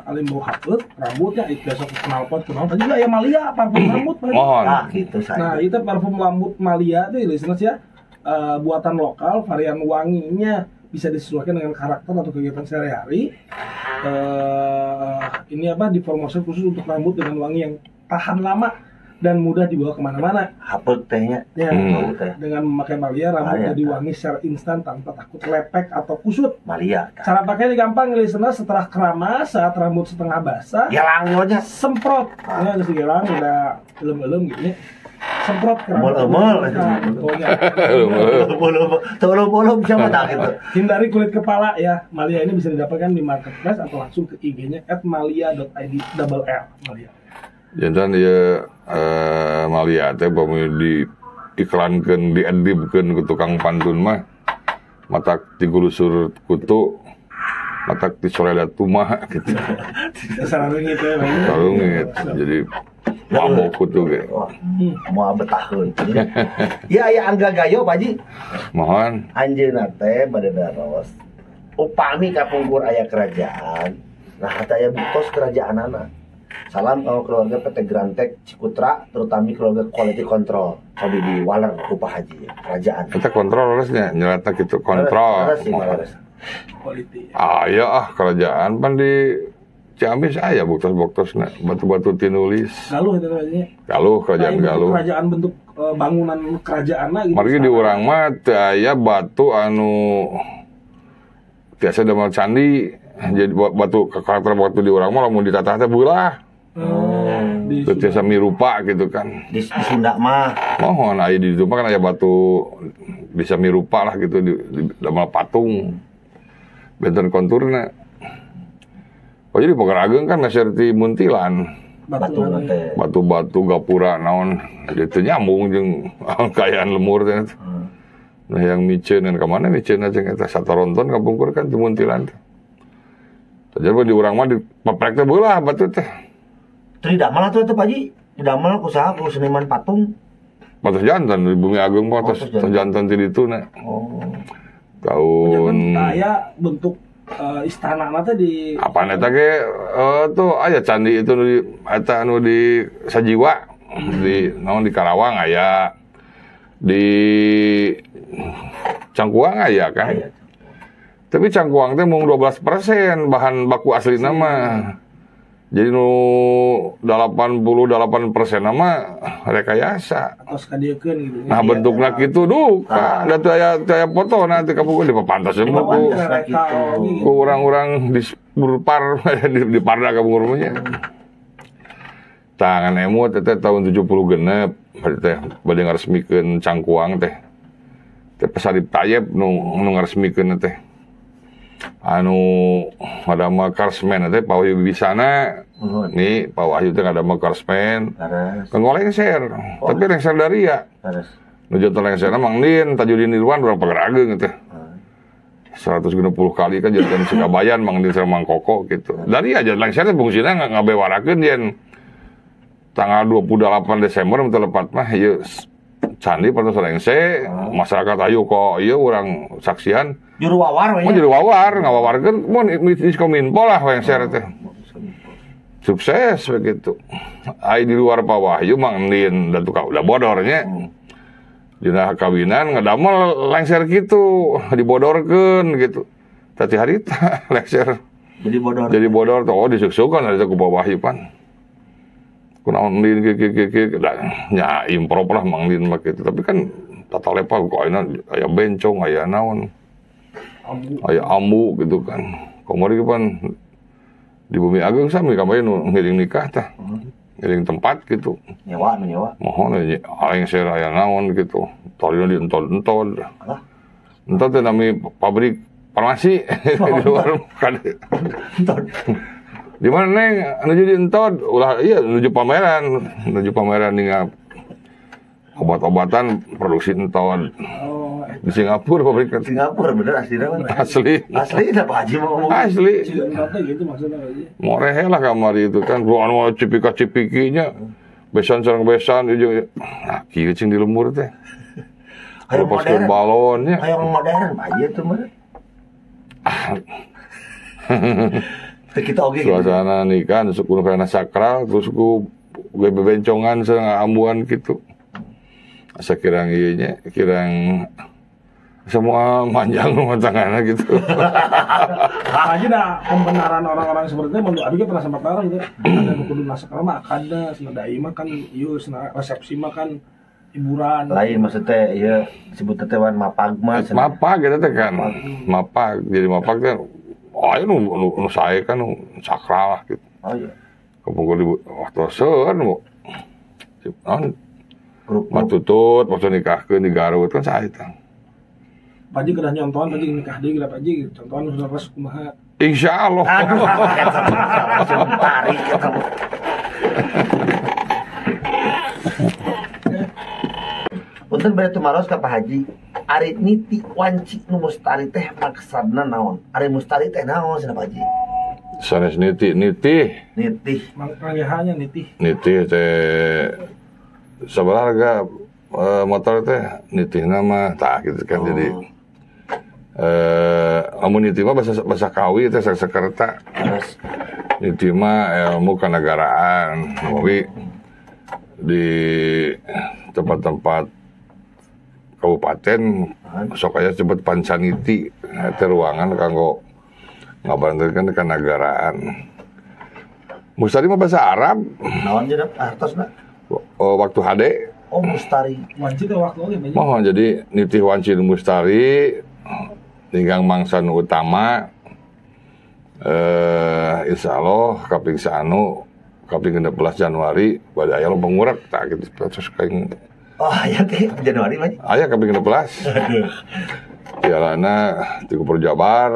alim bau hapeuk rambutnya itu biasa knalpot kunaon tadi juga aya Malia parfum rambut. Mohon. Nah gitu saya. Nah, itu parfum rambut Malia teh listeners ya. Buatan lokal varian wanginya bisa disesuaikan dengan karakter atau kegiatan sehari-hari. Ini apa diformulasi khusus untuk rambut dengan wangi yang tahan lama dan mudah dibawa kemana-mana. Hapeuk tehnya. Ya, dengan memakai Malia rambut jadi wangi secara instan tanpa takut lepek atau kusut. Malia. Cara pakainya gampang, listener, setelah keramas saat rambut setengah basah. Gelang nya semprot. Ya, geus gelang udah elem-elem gitu ya. Semprot ke rambut. Emol. Siapa tak gitu. Hindari kulit kepala ya. Malia ini bisa didapatkan di marketplace atau langsung ke IG-nya @malia.id double L Malia. Jantan ya Malia teh pami diiklankeun, diedibkeun ku tukang pantun mah matak digulusur kutu, matak disoledat tumah gitu. Sarungit ya. Sarungit. Jadi mabok kutu ge. Moal betahun. Ya aya Angga Gayo Pak Haji. Mohon. Anjeunna teh bade daros. Upami kapungkur aya kerajaan, nah teh aya buktos kerajaanana. Salam kanggo keluarga PT Grantek Cikutra, terutama keluarga quality control. Cobi di Waler ku Pak Haji kerajaan. Kita kontrol harusnya nyelata gitu kontrol. Quality. Aya ah kerajaan pan di Ciamis aya buktos-buktosna batu-batu tinulis. Galuh eta namanya. Galuh kerajaan Galuh. Kerajaan bentuk bangunan kerajaanna gitu. Margi di urang mah teu aya batu anu tiasa damel candi. Jadi batu karakter batu di urang mah lamun ditatah teh beulah. Teu tiasa mirupa gitu kan. Di Sunda mah. Mohon aya di ditu mah kan aya batu bisa mirupa lah gitu di damel patung. Benten konturna. Oh jadi Pagar Ageng kan meser ti Muntilan. Batu-batu gapura naon jadi teu nyambung jeung kaayaan lemur teh. Nah yang miceun ka mana miceun jeung eta sataronton kapungkur kan ti Muntilan teh. Jadi di urang mah di paprek teh beulah batu teh. Teu didamel atuh teh Pak Haji. Didamel ku saha ku seniman patung. Patung jantan di Bumi Agung mah tos jantan ti ditu na. Oh. Tahun aya bentuk istana teh di apaan eta ge tuh aya candi itu di eta anu di Sajiwa di naon di Karawang aya di Cangkuang aya kan. Aya. Tapi Cangkuang teh mung 12% bahan baku aslina mah. Jadi nu 88% mah rekayasa. Atos kadiekeun gitu. Nah bentukna kitu duka, da teu aya foto nanti kapungkur di papantas ku ku urang-urang di Burpar di Parda kapungkur mah nya. Tangan emut teh tahun 70 genep teh bade ngaresmikeun Cangkuang teh. Teh Sarip Tayeb nu ngaresmikeun teh. Anu ngadamel karsmen teh Pak Wahyu Wibisana. Nih Pak Wahyu teh ngadamel karsmen. Kanggo lengser, tapi lengser dari ya. Nu janten lengserna Mang Din, Tajudin Irwan urang Pagerageung teh. 160 kali kan janten Sikabayan Mang Din sareng Mang Koko gitu. Dari aja lengser teh fungsina ngabewarakeun yen tanggal 28 Desember mun teu lepat mah ieu candi patos lengse, masyarakat ayo kok ieu urang saksian. Juru wawar we. Mun juru wawar ngawawarkeun mun Diskominfo lah lengser teh. Sukses begitu. Ai di luar Pak Wahyu Mang Din dan tukang udah bodornya. Dina kawinan ngadamel lengser kitu, dibodorkeun gitu. Tati harita lengser. Jadi bodor. Jadi bodor tuh oh disuksukan ari ku Pak Wahyu pan. Kunaon Din kieu nya improv lah Mang Din mah kitu. Tapi kan tata lepa kok ayeuna aya bencong, aya naon. Aya ambu gitu kan. Kamari pan di Bumi Agung sami kamari nu ngiring nikah tah. Ngiring tempat gitu. Nyewa nu nyewa. Mohon lengser aya naon gitu. Tolina dientol-entol. Entol teh nami pabrik farmasi di luar kan. Entol. Di mana neng nuju di entod ulah iya nuju pameran ningal obat-obatan produksi entod. Di Singapura pabrik Singapura bener aslinya kan asli asli dah Pak Haji mau ngomong asli gitu maksudnya Pak Haji morehe lah kamari itu kan bukan mau cipika cipikinya besan sareng besan ieu nah kieu cing di lembur teh ayo modern balonnya ayo modern Pak Haji itu mah kita oge suasana nikah suku karena sakral terus ku bebencongan sareng ambuan gitu asa kirang ieu nya kirang semua manjang rumah tangannya gitu. Aja dah pembenaran orang-orang seperti itu menurut abi pernah sempat taruh gitu. Ada nu kudu sakral mah akadna cenah dai mah kan ieu cenah resepsi mah kan hiburan. Lain maksudnya ieu disebut teh wan mapag mah. Mapag eta teh kan. Mapag jadi mapag teh oh ieu nu sae kan nu sakral lah gitu. Oh iya. Kapungkur di waktu seueur nu naon matutut waktu nikahkeun di Garut kan sae teh. Pak Haji kedah nyontohan, Pak Haji nikah deui geura Pak Haji, contohan sudah pas kumaha. Insyaallah. Aduh, langsung tarik eta. Punten bade tumaros ka Pak Haji. Ari niti wanci nu mustari teh maksudna naon? Ari mustari teh naon cenah Pak Haji? Sanes niti, nitih. Nitih. Mangkangnya nitih. Nitih teh sabaraha harga motor teh nitihna mah tah gitu kan. Jadi amun nitih mah bahasa Kawi teh Sanskerta. Nitih mah ilmu kenegaraan. Tapi di tempat-tempat kabupaten sok aya sebut pancaniti teh ruangan kanggo ngabantenkeun kenegaraan. Mustari mah bahasa Arab. Naon jeung artosna? Waktu HD. Oh mustari. Wanci teh waktu oge Pak. Mohon jadi nitih wanci mustari ninggang mangsa nu utama insyaallah kaping saanu kaping 16 Januari bade aya lompong ngurek tah kitu terus kaing. Oh aya teh Januari mah. Aya kaping 16. Pialana ti Gubernur Jabar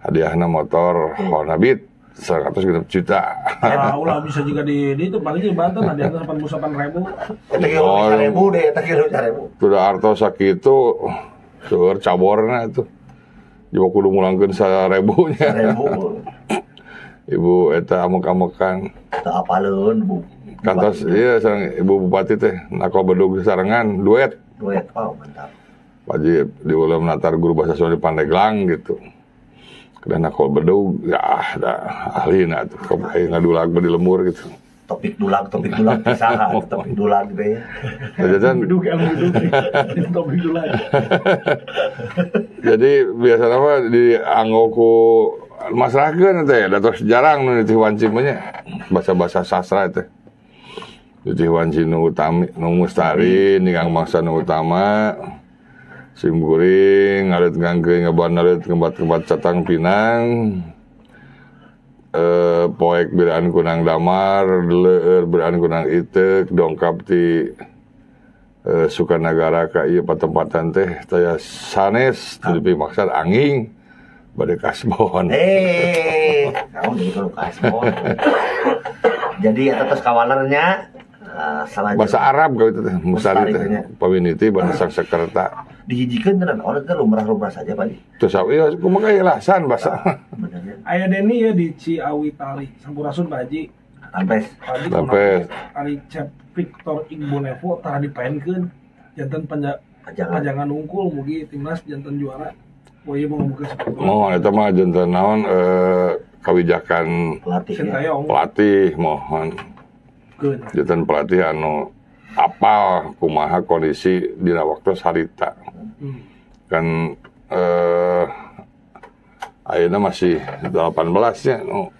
hadiahna motor Honda Beat 100 juta. Ah, ulah bisa juga di itu paling di Banten ada yang 88.000. Eta ge 1.000 deh, eta ge 1.000. Sudah artos sakitu seueur caborna itu. Jiwa kudu mulangkeun 1.000 nya. 1.000. Ibu eta amuk-amukan. Teu apaleun, Bu. Kantos ieu sareng Ibu Bupati teh nako bedug sarengan duet. Duet, oh mantap. Pak Haji diulem natar guru bahasa Sunda di Pandeglang gitu. Dan aku bedug, ya dah ahli nah tuh, kayak ngadulag di lembur gitu. Topik dulag pisaha, topik dulag deh. Bedug ilmu bedug, topik dulag. Jadi biasanya mah di anggo ku Masrahkeun teh da tos jarang nu nitih wanci mah nya. Bahasa-bahasa sastra teh. Nitih wanci nu utami nu mustari ningang mangsa nu utama. Sim kuring ngaret ngangkeun ngeban ngebat-ngebat catang pinang. Poek biraan kunang damar, leueur biraan kunang iteuk, dongkap ti Sukanagara ka ieu patempatan teh taya sanes teu dipimaksad angin bade kasbon. Naon deui kalau kasbon. Jadi eta tos kawalernya bahasa Arab ka itu teh, mustari teh, paminiti bahasa Sanskerta. Dihijikeun tenan orang teh lumrah-lumrah saja Pak. Terus ieu kumaha ilasan bahasa. Aya Deni ya di Ciawi Tali, Sampurasun Pak Haji. Tampes. Tampes. Ari Cep Victor Igbonevo tara dipaenkeun janten pajangan unggul mugi timnas janten juara. Oh ieu mau ngomongkeun sepak bola. Mohon eta mah janten naon kawijakan pelatih. Pelatih mohon. Janten pelatih anu apal kumaha kondisi dina waktu harita. Kan ayeuna masih 18 nya nu.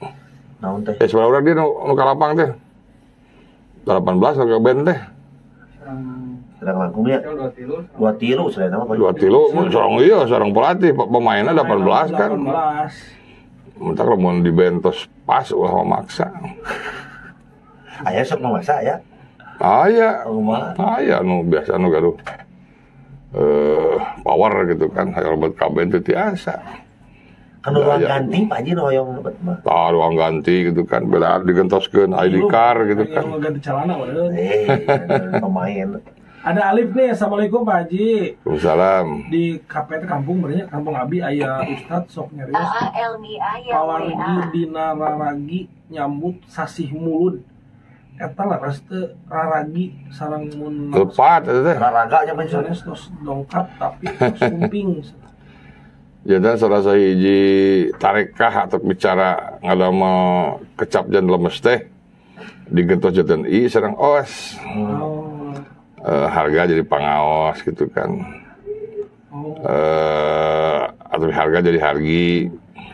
Naon teh? Sebenarnya urang dia nu ka lapang teh. 18 nu ka band teh. Serang langkungnya. 2-3 selain apa Pak? 2-3 seorang iya, seorang pelatih pemainnya 18 kan. 18. Mentak lamun di band tos pas ulah memaksa. Aya sok memaksa ya. Aya. Aya nu biasa nu gaduh power gitu kan, hayang lebet ka band teu tiasa. Kan ruang ganti Pak Haji nu hoyong lebet mah. Tah ruang ganti gitu kan, beda digentoskeun ID card gitu kan. Ganti celana wae. Pemain. Ada Alif nih, Assalamualaikum Pak Haji. Waalaikumsalam. Di KPT kampung berarti kampung Abi aya ustad sok nyarios. Pawargi dina raragi nyambut sasih mulud. Eta laras teu raragi sareng mun lepat eta teh. Raraga nya mun sanes tos dongkap tapi tos kumping. Jadi salah sahiji tarekah atau bicara ngadamel kecap jan lemes teh digentos janten i sareng os. Oh. Harga jadi pangaos gitu kan. Atau harga jadi hargi.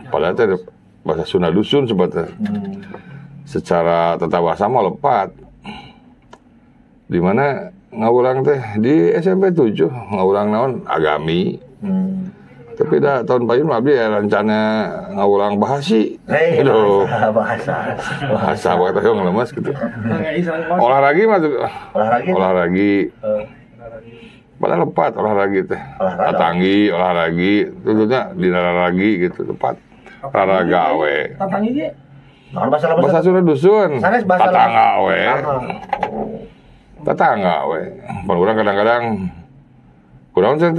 Padahal teh bahasa Sunda dusun sebetulnya. Secara tata bahasa mah lepat. Di mana ngawulang teh di SMP 7 ngawulang naon agami. Tapi dah tahun payun abdi ya rencana ngawulang bahasi. Aduh. Bahasa. Bahasa waktu itu ngelemes gitu. Olahraga mah olahraga. Padahal lepat olahraga teh. Tatanggi olahraga, tentunya dinararagi gitu tepat. Olahraga we. Tatanggi ge. Bahasa Sunda dusun. Tatangga we. Tatangga we. Pan urang kadang-kadang kurang teh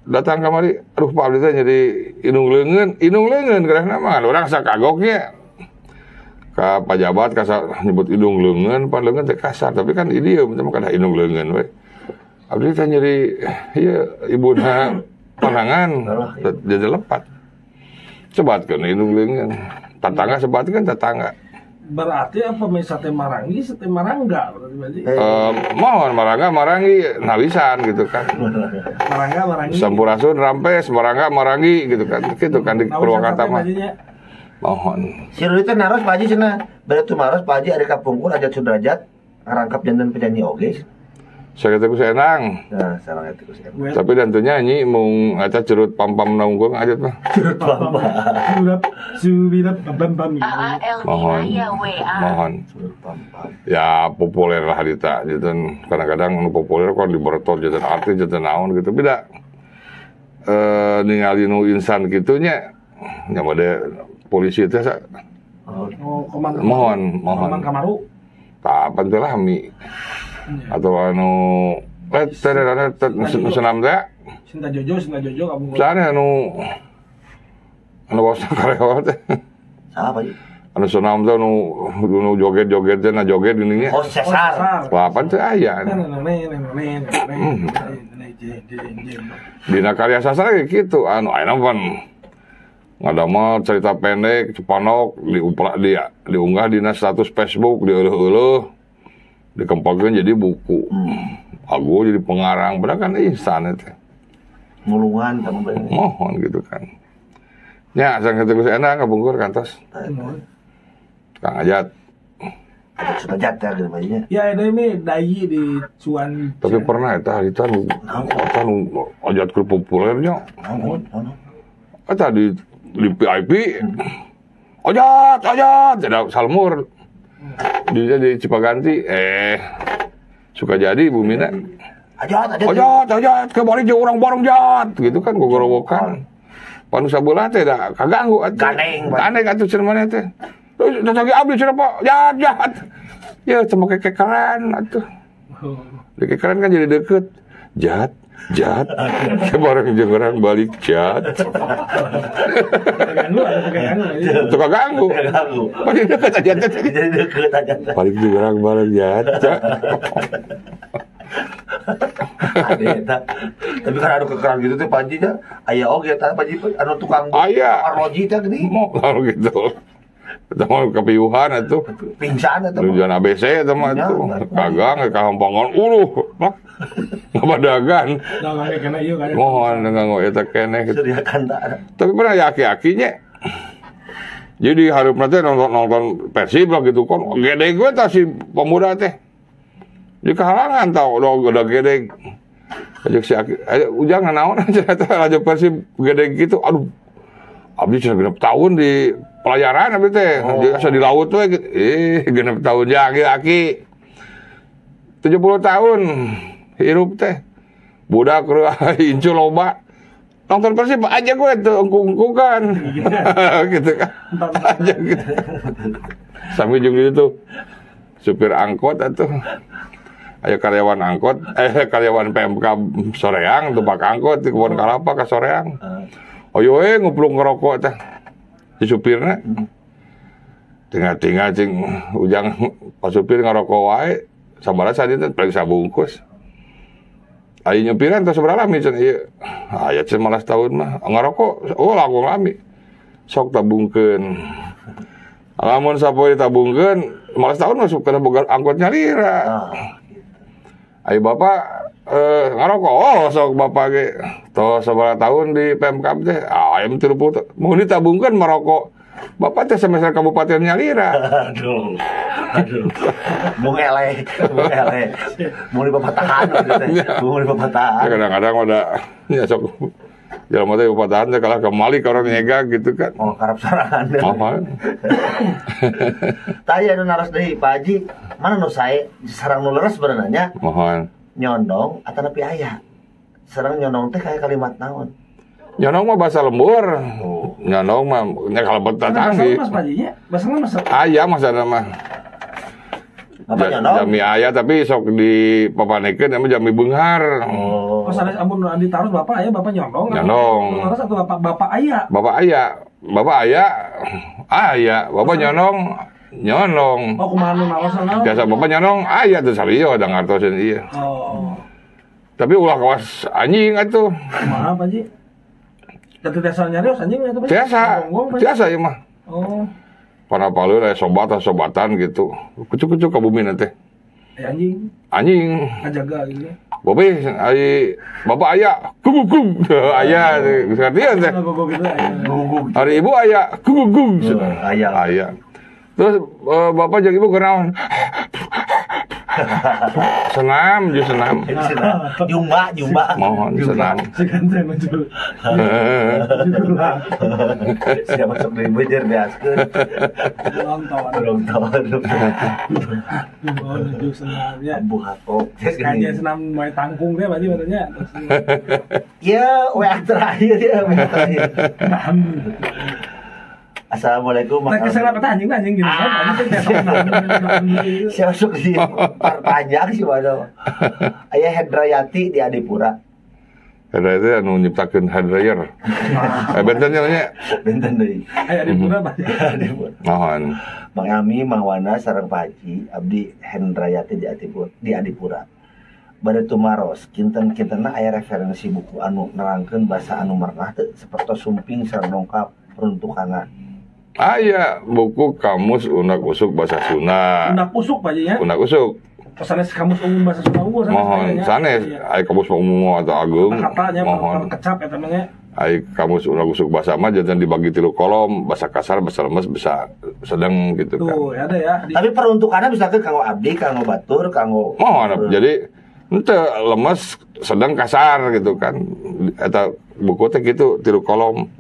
datang kamari, aduh Pak Abdi teh jadi indung leungeun karena mah urang sakagoknya. Ka pajabat kasar nyebut indung leungeun, pan leungeun teh kasar, tapi kan idiom teh mah kada indung leungeun we. Abdi teh nyeri ieu ibuna panangan jadi lepat. Sebatkeun indung leungeun. Tetangga sebatkeun tetangga. Berarti apa sate marangi, sate marangga berarti? Mohon marangga marangi nawisan gitu kan. Marangga marangi. Sampurasun rampes marangga marangi gitu kan. Gitu kan di Purwakarta mah. Mohon. Si Rudi teh naros Pak Haji cenah. Berarti maros Pak Haji ari kapungkur Ajat Sudrajat ngarangkap janten penyanyi oge. Sakitu ku senang. Nah, sareng eta ku senang. Tapi dan teu nyanyi mung eta curut pam-pam naungkeun Ajat mah. Curut pam-pam. Subirap pam pam. Mohon. Mohon. Curut pam-pam. Ya populer lah harita janten kadang-kadang nu populer kan diberton janten artis janten naon gitu. Beda ningali nu insan kitu nya nya bade polisi teh sa. Oh, komando. Mohon, mohon. Komando Kamaru. Tah pan teu lami. Atau anu nu senam teh Cinta Jojo kamu. Sana anu anu basa kareo teh. Saha Pak? Anu senam teh nu joget-joget teh na joget geuning nya. Oh, Cesar. Papan teh aya. Dina karya sastra ge kitu anu ayeuna pan ngadamel cerita pendek cepanok diunggah dina status Facebook dieuleuk-euleuh. Dikempelkeun jadi buku. Aku jadi pengarang, padahal kan instan itu. Ngulungan kamu berarti. Mohon gitu kan. Nya asal kitu geus enak kapungkur kantos. Kang Ajat. Ajat Sudrajat ya gitu bajunya. Ya ini dayi di Cuan. Tapi pernah eta harita nu eta nu Ajat keur populernya. Naon? Eta di VIP. Ajat, Ajat, ada Salmur. Di Cipaganti suka jadi bumina. Ajat, Ajat. Ajat, Ajat, kembali jeung urang bareng Jat gitu kan gogorowokan. Panu sabelah teh da kaganggu atuh. Ganeng. Ganeng atuh cenah maneh teh. Terus lagi abdi cenah Pak, Jat, Jat. Ya cuma kekeran atuh. Kekeran kan jadi deket. Jat, Jat. Bareng jeung urang balik Jat. Ganggu atau ganggu? Suka ganggu. Jadi deket aja teh. Jadi deket aja. Balik jeung urang bareng Jat. Ade eta. Tapi kan anu kekeran gitu teh Panji nya aya oge eta Panji anu tukang arloji teh geuning. Mau kalau gitu. Eta mah kepiuhan atuh. Pingsan eta mah. Tujuan ABC eta mah atuh. Kagang kahampangan uluh. Ngabadagan. Mohon nganggo eta keneh gitu. Tapi pernah ya aki-akinya. Jadi hareupna teh nonton Persib lah gitu kan. Gede gue tah si pemuda teh. Di kehalangan tau udah gede. Ajak si aki, ujang naon cenah teh raja Persib gede gitu. Aduh. Abdi cenah 6 tahun di pelayaran abdi teh. Jadi asa di laut we gitu. 6 tahun ya aki-aki. 70 tahun hirup teh. Budak incu loba. Nonton Persib aja gue tuh engkung-engkungkan. Gitu kan. Aja gitu. Sampai jeung gitu supir angkot atuh. Ayo karyawan angkot, karyawan PMK Soreang, tumpak angkot di Kebon Kalapa ke Soreang. Oyo nguplung ngerokok teh. Si supirna. Tinggal-tinggal cing ujang pak supir ngerokok wae, sabaraha sadi teh paling sabungkus. Ayo nyupiran teh sabaraha lami cenah ieu. Aya cenah malas tahun mah ngerokok, oh langkung lami. Sok tabungkeun. Lamun sapoe ditabungkeun, malas tahun masuk kana boga angkot nyalira. Ayo bapak ngarokok, oh sok bapak ge toh sabaraha tahun di PMK teh, ayam 30 mau ditabungkeun merokok. Bapak teh semester kabupaten nyalira. Aduh. Aduh. Mung eleh, mung eleh. Mung dipapatahan teh. Mung dipapatahan. Kadang-kadang udah ya sok jelema teh papatahan teh kalah kemali ka orang nyega gitu kan. Oh, karep sorangan. Oh. Tah anu naros deui Pak Haji, mana nu sae sareng nu leres berenanya? Mohon. Nyondong atanapi aya. Sareng nyondong teh kayak kalimat naon? Nyondong mah bahasa lembur. Oh. Nyondong mah nya kalebet tatanggi. Bahasa Mas Haji nya? Bahasa mas. Aya masana mah. Bapak nyondong? Jami aya tapi sok dipapanekeun nya jami beunghar. Oh. Oh, sanes amun ditaros bapak aya bapak nyondong. Nyondong. Taros atau bapak aya? Bapak aya. Bapak aya. Aya, bapak nyondong. Nyondong. Oh, kumaha nu naros? Biasa bapak nyondong aya teh sario da ngartoseun ieu. Oh. Tapi ulah kawas anjing atuh. Kumaha Pak Haji? Teu tiasa nyarios anjing atuh Pak. Tiasa. Tiasa ieu mah. Oh. Panapaleun aya sobat-sobatan gitu. Kucuk-kucuk ka bumi teh. Anjing. Anjing. Ngajaga gitu. Babe, ai bapak aya, gugug. Aya ngerti teh. Hari ibu aya, gugug. Aya. Aya. Terus bapak jeung ibu kunaon? Senam, jeung senam. Jumba, jumba. Mohon senam. Seganten muncul. Siapa sok deui bejer beaskeun. Ulang tahun. Mohon senam ya. Buha kok. Kajian senam mai tangkung teh berarti katanya. Ya, WA terakhir ya, WA terakhir. Assalamualaikum. Nah, kesana peta anjing anjing gitu. Siapa masuk di panjang sih waduh. Aya Hendrayati di Adipura. Hendrayati anu nyiptakeun hair dryer. Benten nya. Benten deui. Aya Adipura Pak. Adipura. Mohon. Mang Ami, Mang Wana sareng Pak Haji, abdi Hendrayati di Adipura, di Adipura. Bade tumaros, kinten-kintenna aya referensi buku anu nerangkeun basa anu merenah teu sapertos sumping sareng dongkap peruntukanna. Aya buku kamus unak usuk bahasa Sunda. Unak usuk Pak ya? Unak usuk. Sanes kamus umum bahasa Sunda unggul sanes. Mohon sanes aya kamus umum atau agung. Katanya mohon kecap eta mah nya. Ai kamus unak-usuk bahasa mah jangan dibagi 3 kolom, bahasa kasar, bahasa lemes, bahasa sedang gitu kan. Tuh, ada ya. Tapi peruntukannya bisa ke kanggo abdi, kanggo batur, kanggo mohon. Jadi ente lemes, sedang, kasar gitu kan. Eta buku teh gitu 3 kolom.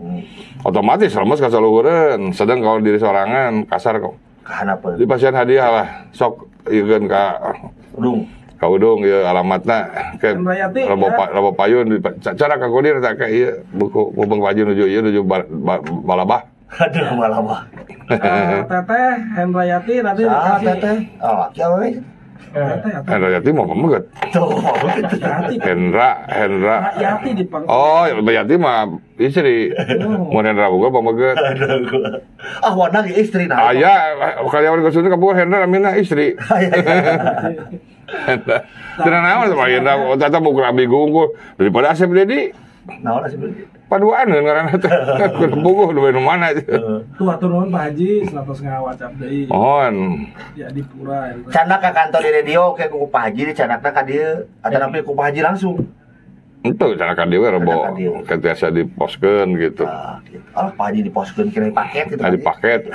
Otomatis lemes kasaluhureun, sedang kalau diri sorangan, kasar kok. Kahanapeun. Di pasian hadiah lah, sok ieukeun ka Udung. Ka Udung ieu alamatna ke Rebo Payun cara ka Kodir tak ka ieu buku Mubeng Paju nuju ieu nuju Balabah. Aduh Balabah. Teteh Hendrayati nanti dikasih. Teteh. Oh, kieu we. Hendrayati mau pameget. Tuh, Hendra. Yati dipanggil. Oh, Yati mah istri. Mun Hendra boga pameget. Ah, warna ge istri nah. Aya, karyawan ke Sunda kabupaten Hendra namina istri. Hendra. Teu naon mah Hendra tata buku abi gungkul daripada Asep Dedi. Naon Asep Dedi? Paduaan ngaranna teh. Kudu buku duwe nu mana. Tuh atur nuhun Pak Haji 100 ngawacap deui. Mohon. Ya di pura. Canak ka kantor di radio ke ku Pak Haji dicanakna ka dieu atanapi ku Pak Haji langsung. Henteu canak ka dieu we rebo tiasa diposkeun gitu. Ah, gitu. Oh, Pak Haji diposkeun kira paket gitu. Di paket.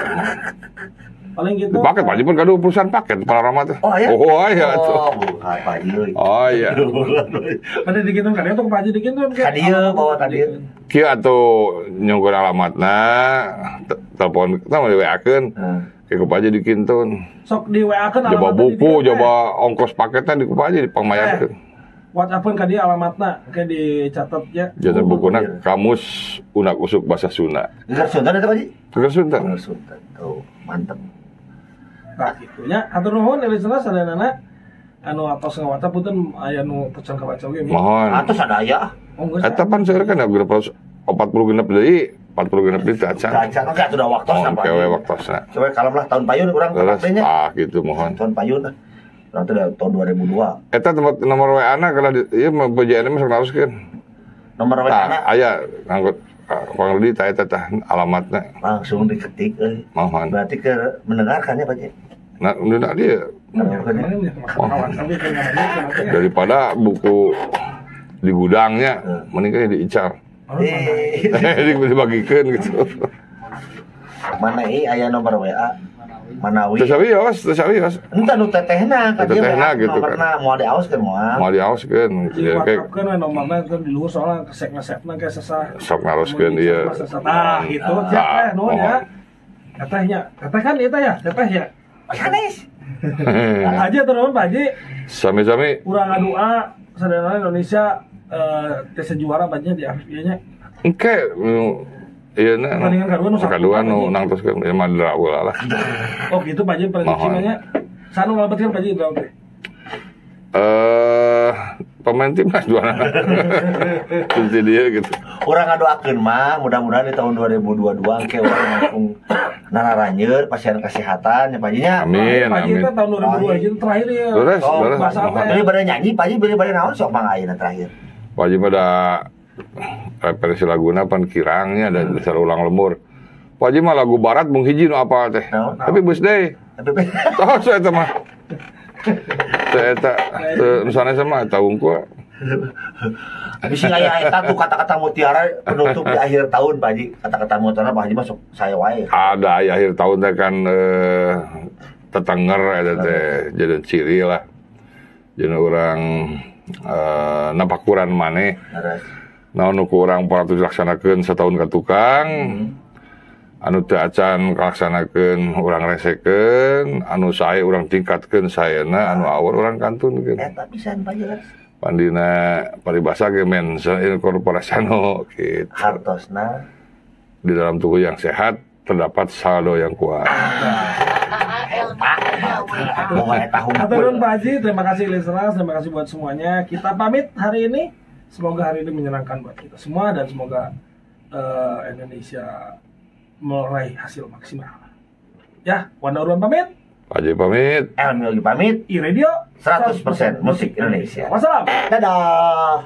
Paling gitu. Paket Pak Haji pun gaduh perusahaan paket Panorama teh. Oh iya. Oh iya tuh. Oh, bukan Pak Haji. Oh iya. Pada dikintun ka dieu tuh Pak Haji dikintun ka dieu bawa ka dieu. Kieu atuh nyungkeun alamatna, telepon tah di WA-keun. Ke ku Pak Haji dikintun. Sok di WA-keun alamatna. Coba buku, coba ongkos paketna di ku Pak Haji dipangmayarkeun. WhatsApp-keun ka dieu alamatna, ke dicatat ya. Jadi bukuna kamus unak-usuk bahasa Sunda. Geger Sunten eta Pak Haji? Geger Sunten. Geger Sunten. Tuh, mantep. Nah, gitunya. Hatur nuhun listeners sadayana anu atos ngawata punten aya nu pecan kabaca oge. Mohon. Atos sadaya. Eta pan seueur kan 46 deui, 46 deui teh acan. Acan oge atuh da waktosna Pak. Oke we waktosna. Coba kalem lah tahun payun urang teh nya. Ah gitu mohon. Tahun payun lah. Urang teh tahun 2002. Eta tempat nomor WA-na kalau ieu mah BJN mah sok naroskeun. Nomor WA-na aya nganggo Kang Rudi tah eta tah alamatna. Langsung diketik euy. Mohon. Berarti ke mendengarkan ya Pak Haji. Nah, udah dia. Daripada buku di gudangnya, mending kan diicar. Dibagikan gitu. Mana aya nomor WA? Manawi. Teu sawios. Entah nu tetehna ka dieu gitu kan. Moal diaoskeun moal. Moal diaoskeun. Jadi WhatsApp-keun we nomorna teh di luhur soalna kesek-ngesepna ge sesah. Sok naroskeun ieu. Tah gitu teh nuhun ya. Tetehnya, teteh kan ieu teh ya, teteh ya. Sanes. Aja turun Pak Haji. Sami-sami. Urang ngadua sadayana Indonesia teh juara Pak Haji di AFF ieu nya. Engke ieu na. Pertandingan kadua nu kadua nu nangtoskeun ieu mah draw lah. Oh gitu Pak Haji prediksina nya. Sanu ngalebetkeun Pak Haji draw teh. Pemain timnas dua anak. Dia gitu. Urang ngadoakeun mah mudah-mudahan di tahun 2022 engke urang langsung nararanjeur pasien kesehatan ya Pak Haji nya. Amin. Pak Haji teh tahun 2002 aja terakhir ya. Terus, beli bade nyanyi Pak Haji beli bade naon sok mangga ayeuna terakhir. Pak Haji pada referensi laguna pan kirangnya dan dasar ulang lemur. Pak Haji mah lagu barat mung hiji nu apa teh. Tapi bus deui. Tos eta mah. Teh eta teu sanes mah eta wungkul. Habis aya eta tuh kata-kata mutiara penutup di akhir tahun Pak Haji. Kata-kata mutiara Pak Haji masuk saya wae. Ada aya akhir tahun teh kan tetenger eta teh jadi ciri lah. Jadi urang napakuran maneh. Naon nu ku urang paratus dilaksanakeun satahun ka tukang. Anu teu acan kalaksanakeun urang resekeun, anu sae urang tingkatkeun saena, anu awur urang kantunkeun. Eta pisan Pak Haji. Pandina paribasa ge mens in corpore sano gitu. Hartosna di dalam tubuh yang sehat terdapat saldo yang kuat. Hatur nuhun Pak Haji, terima kasih listeners, terima kasih buat semuanya. Kita pamit hari ini. Semoga hari ini menyenangkan buat kita semua dan semoga Indonesia meraih hasil maksimal. Ya, Wanda Urban pamit. Pak Haji pamit. Elmi lagi pamit. iRadio 100% musik Indonesia. Wassalam. Dadah.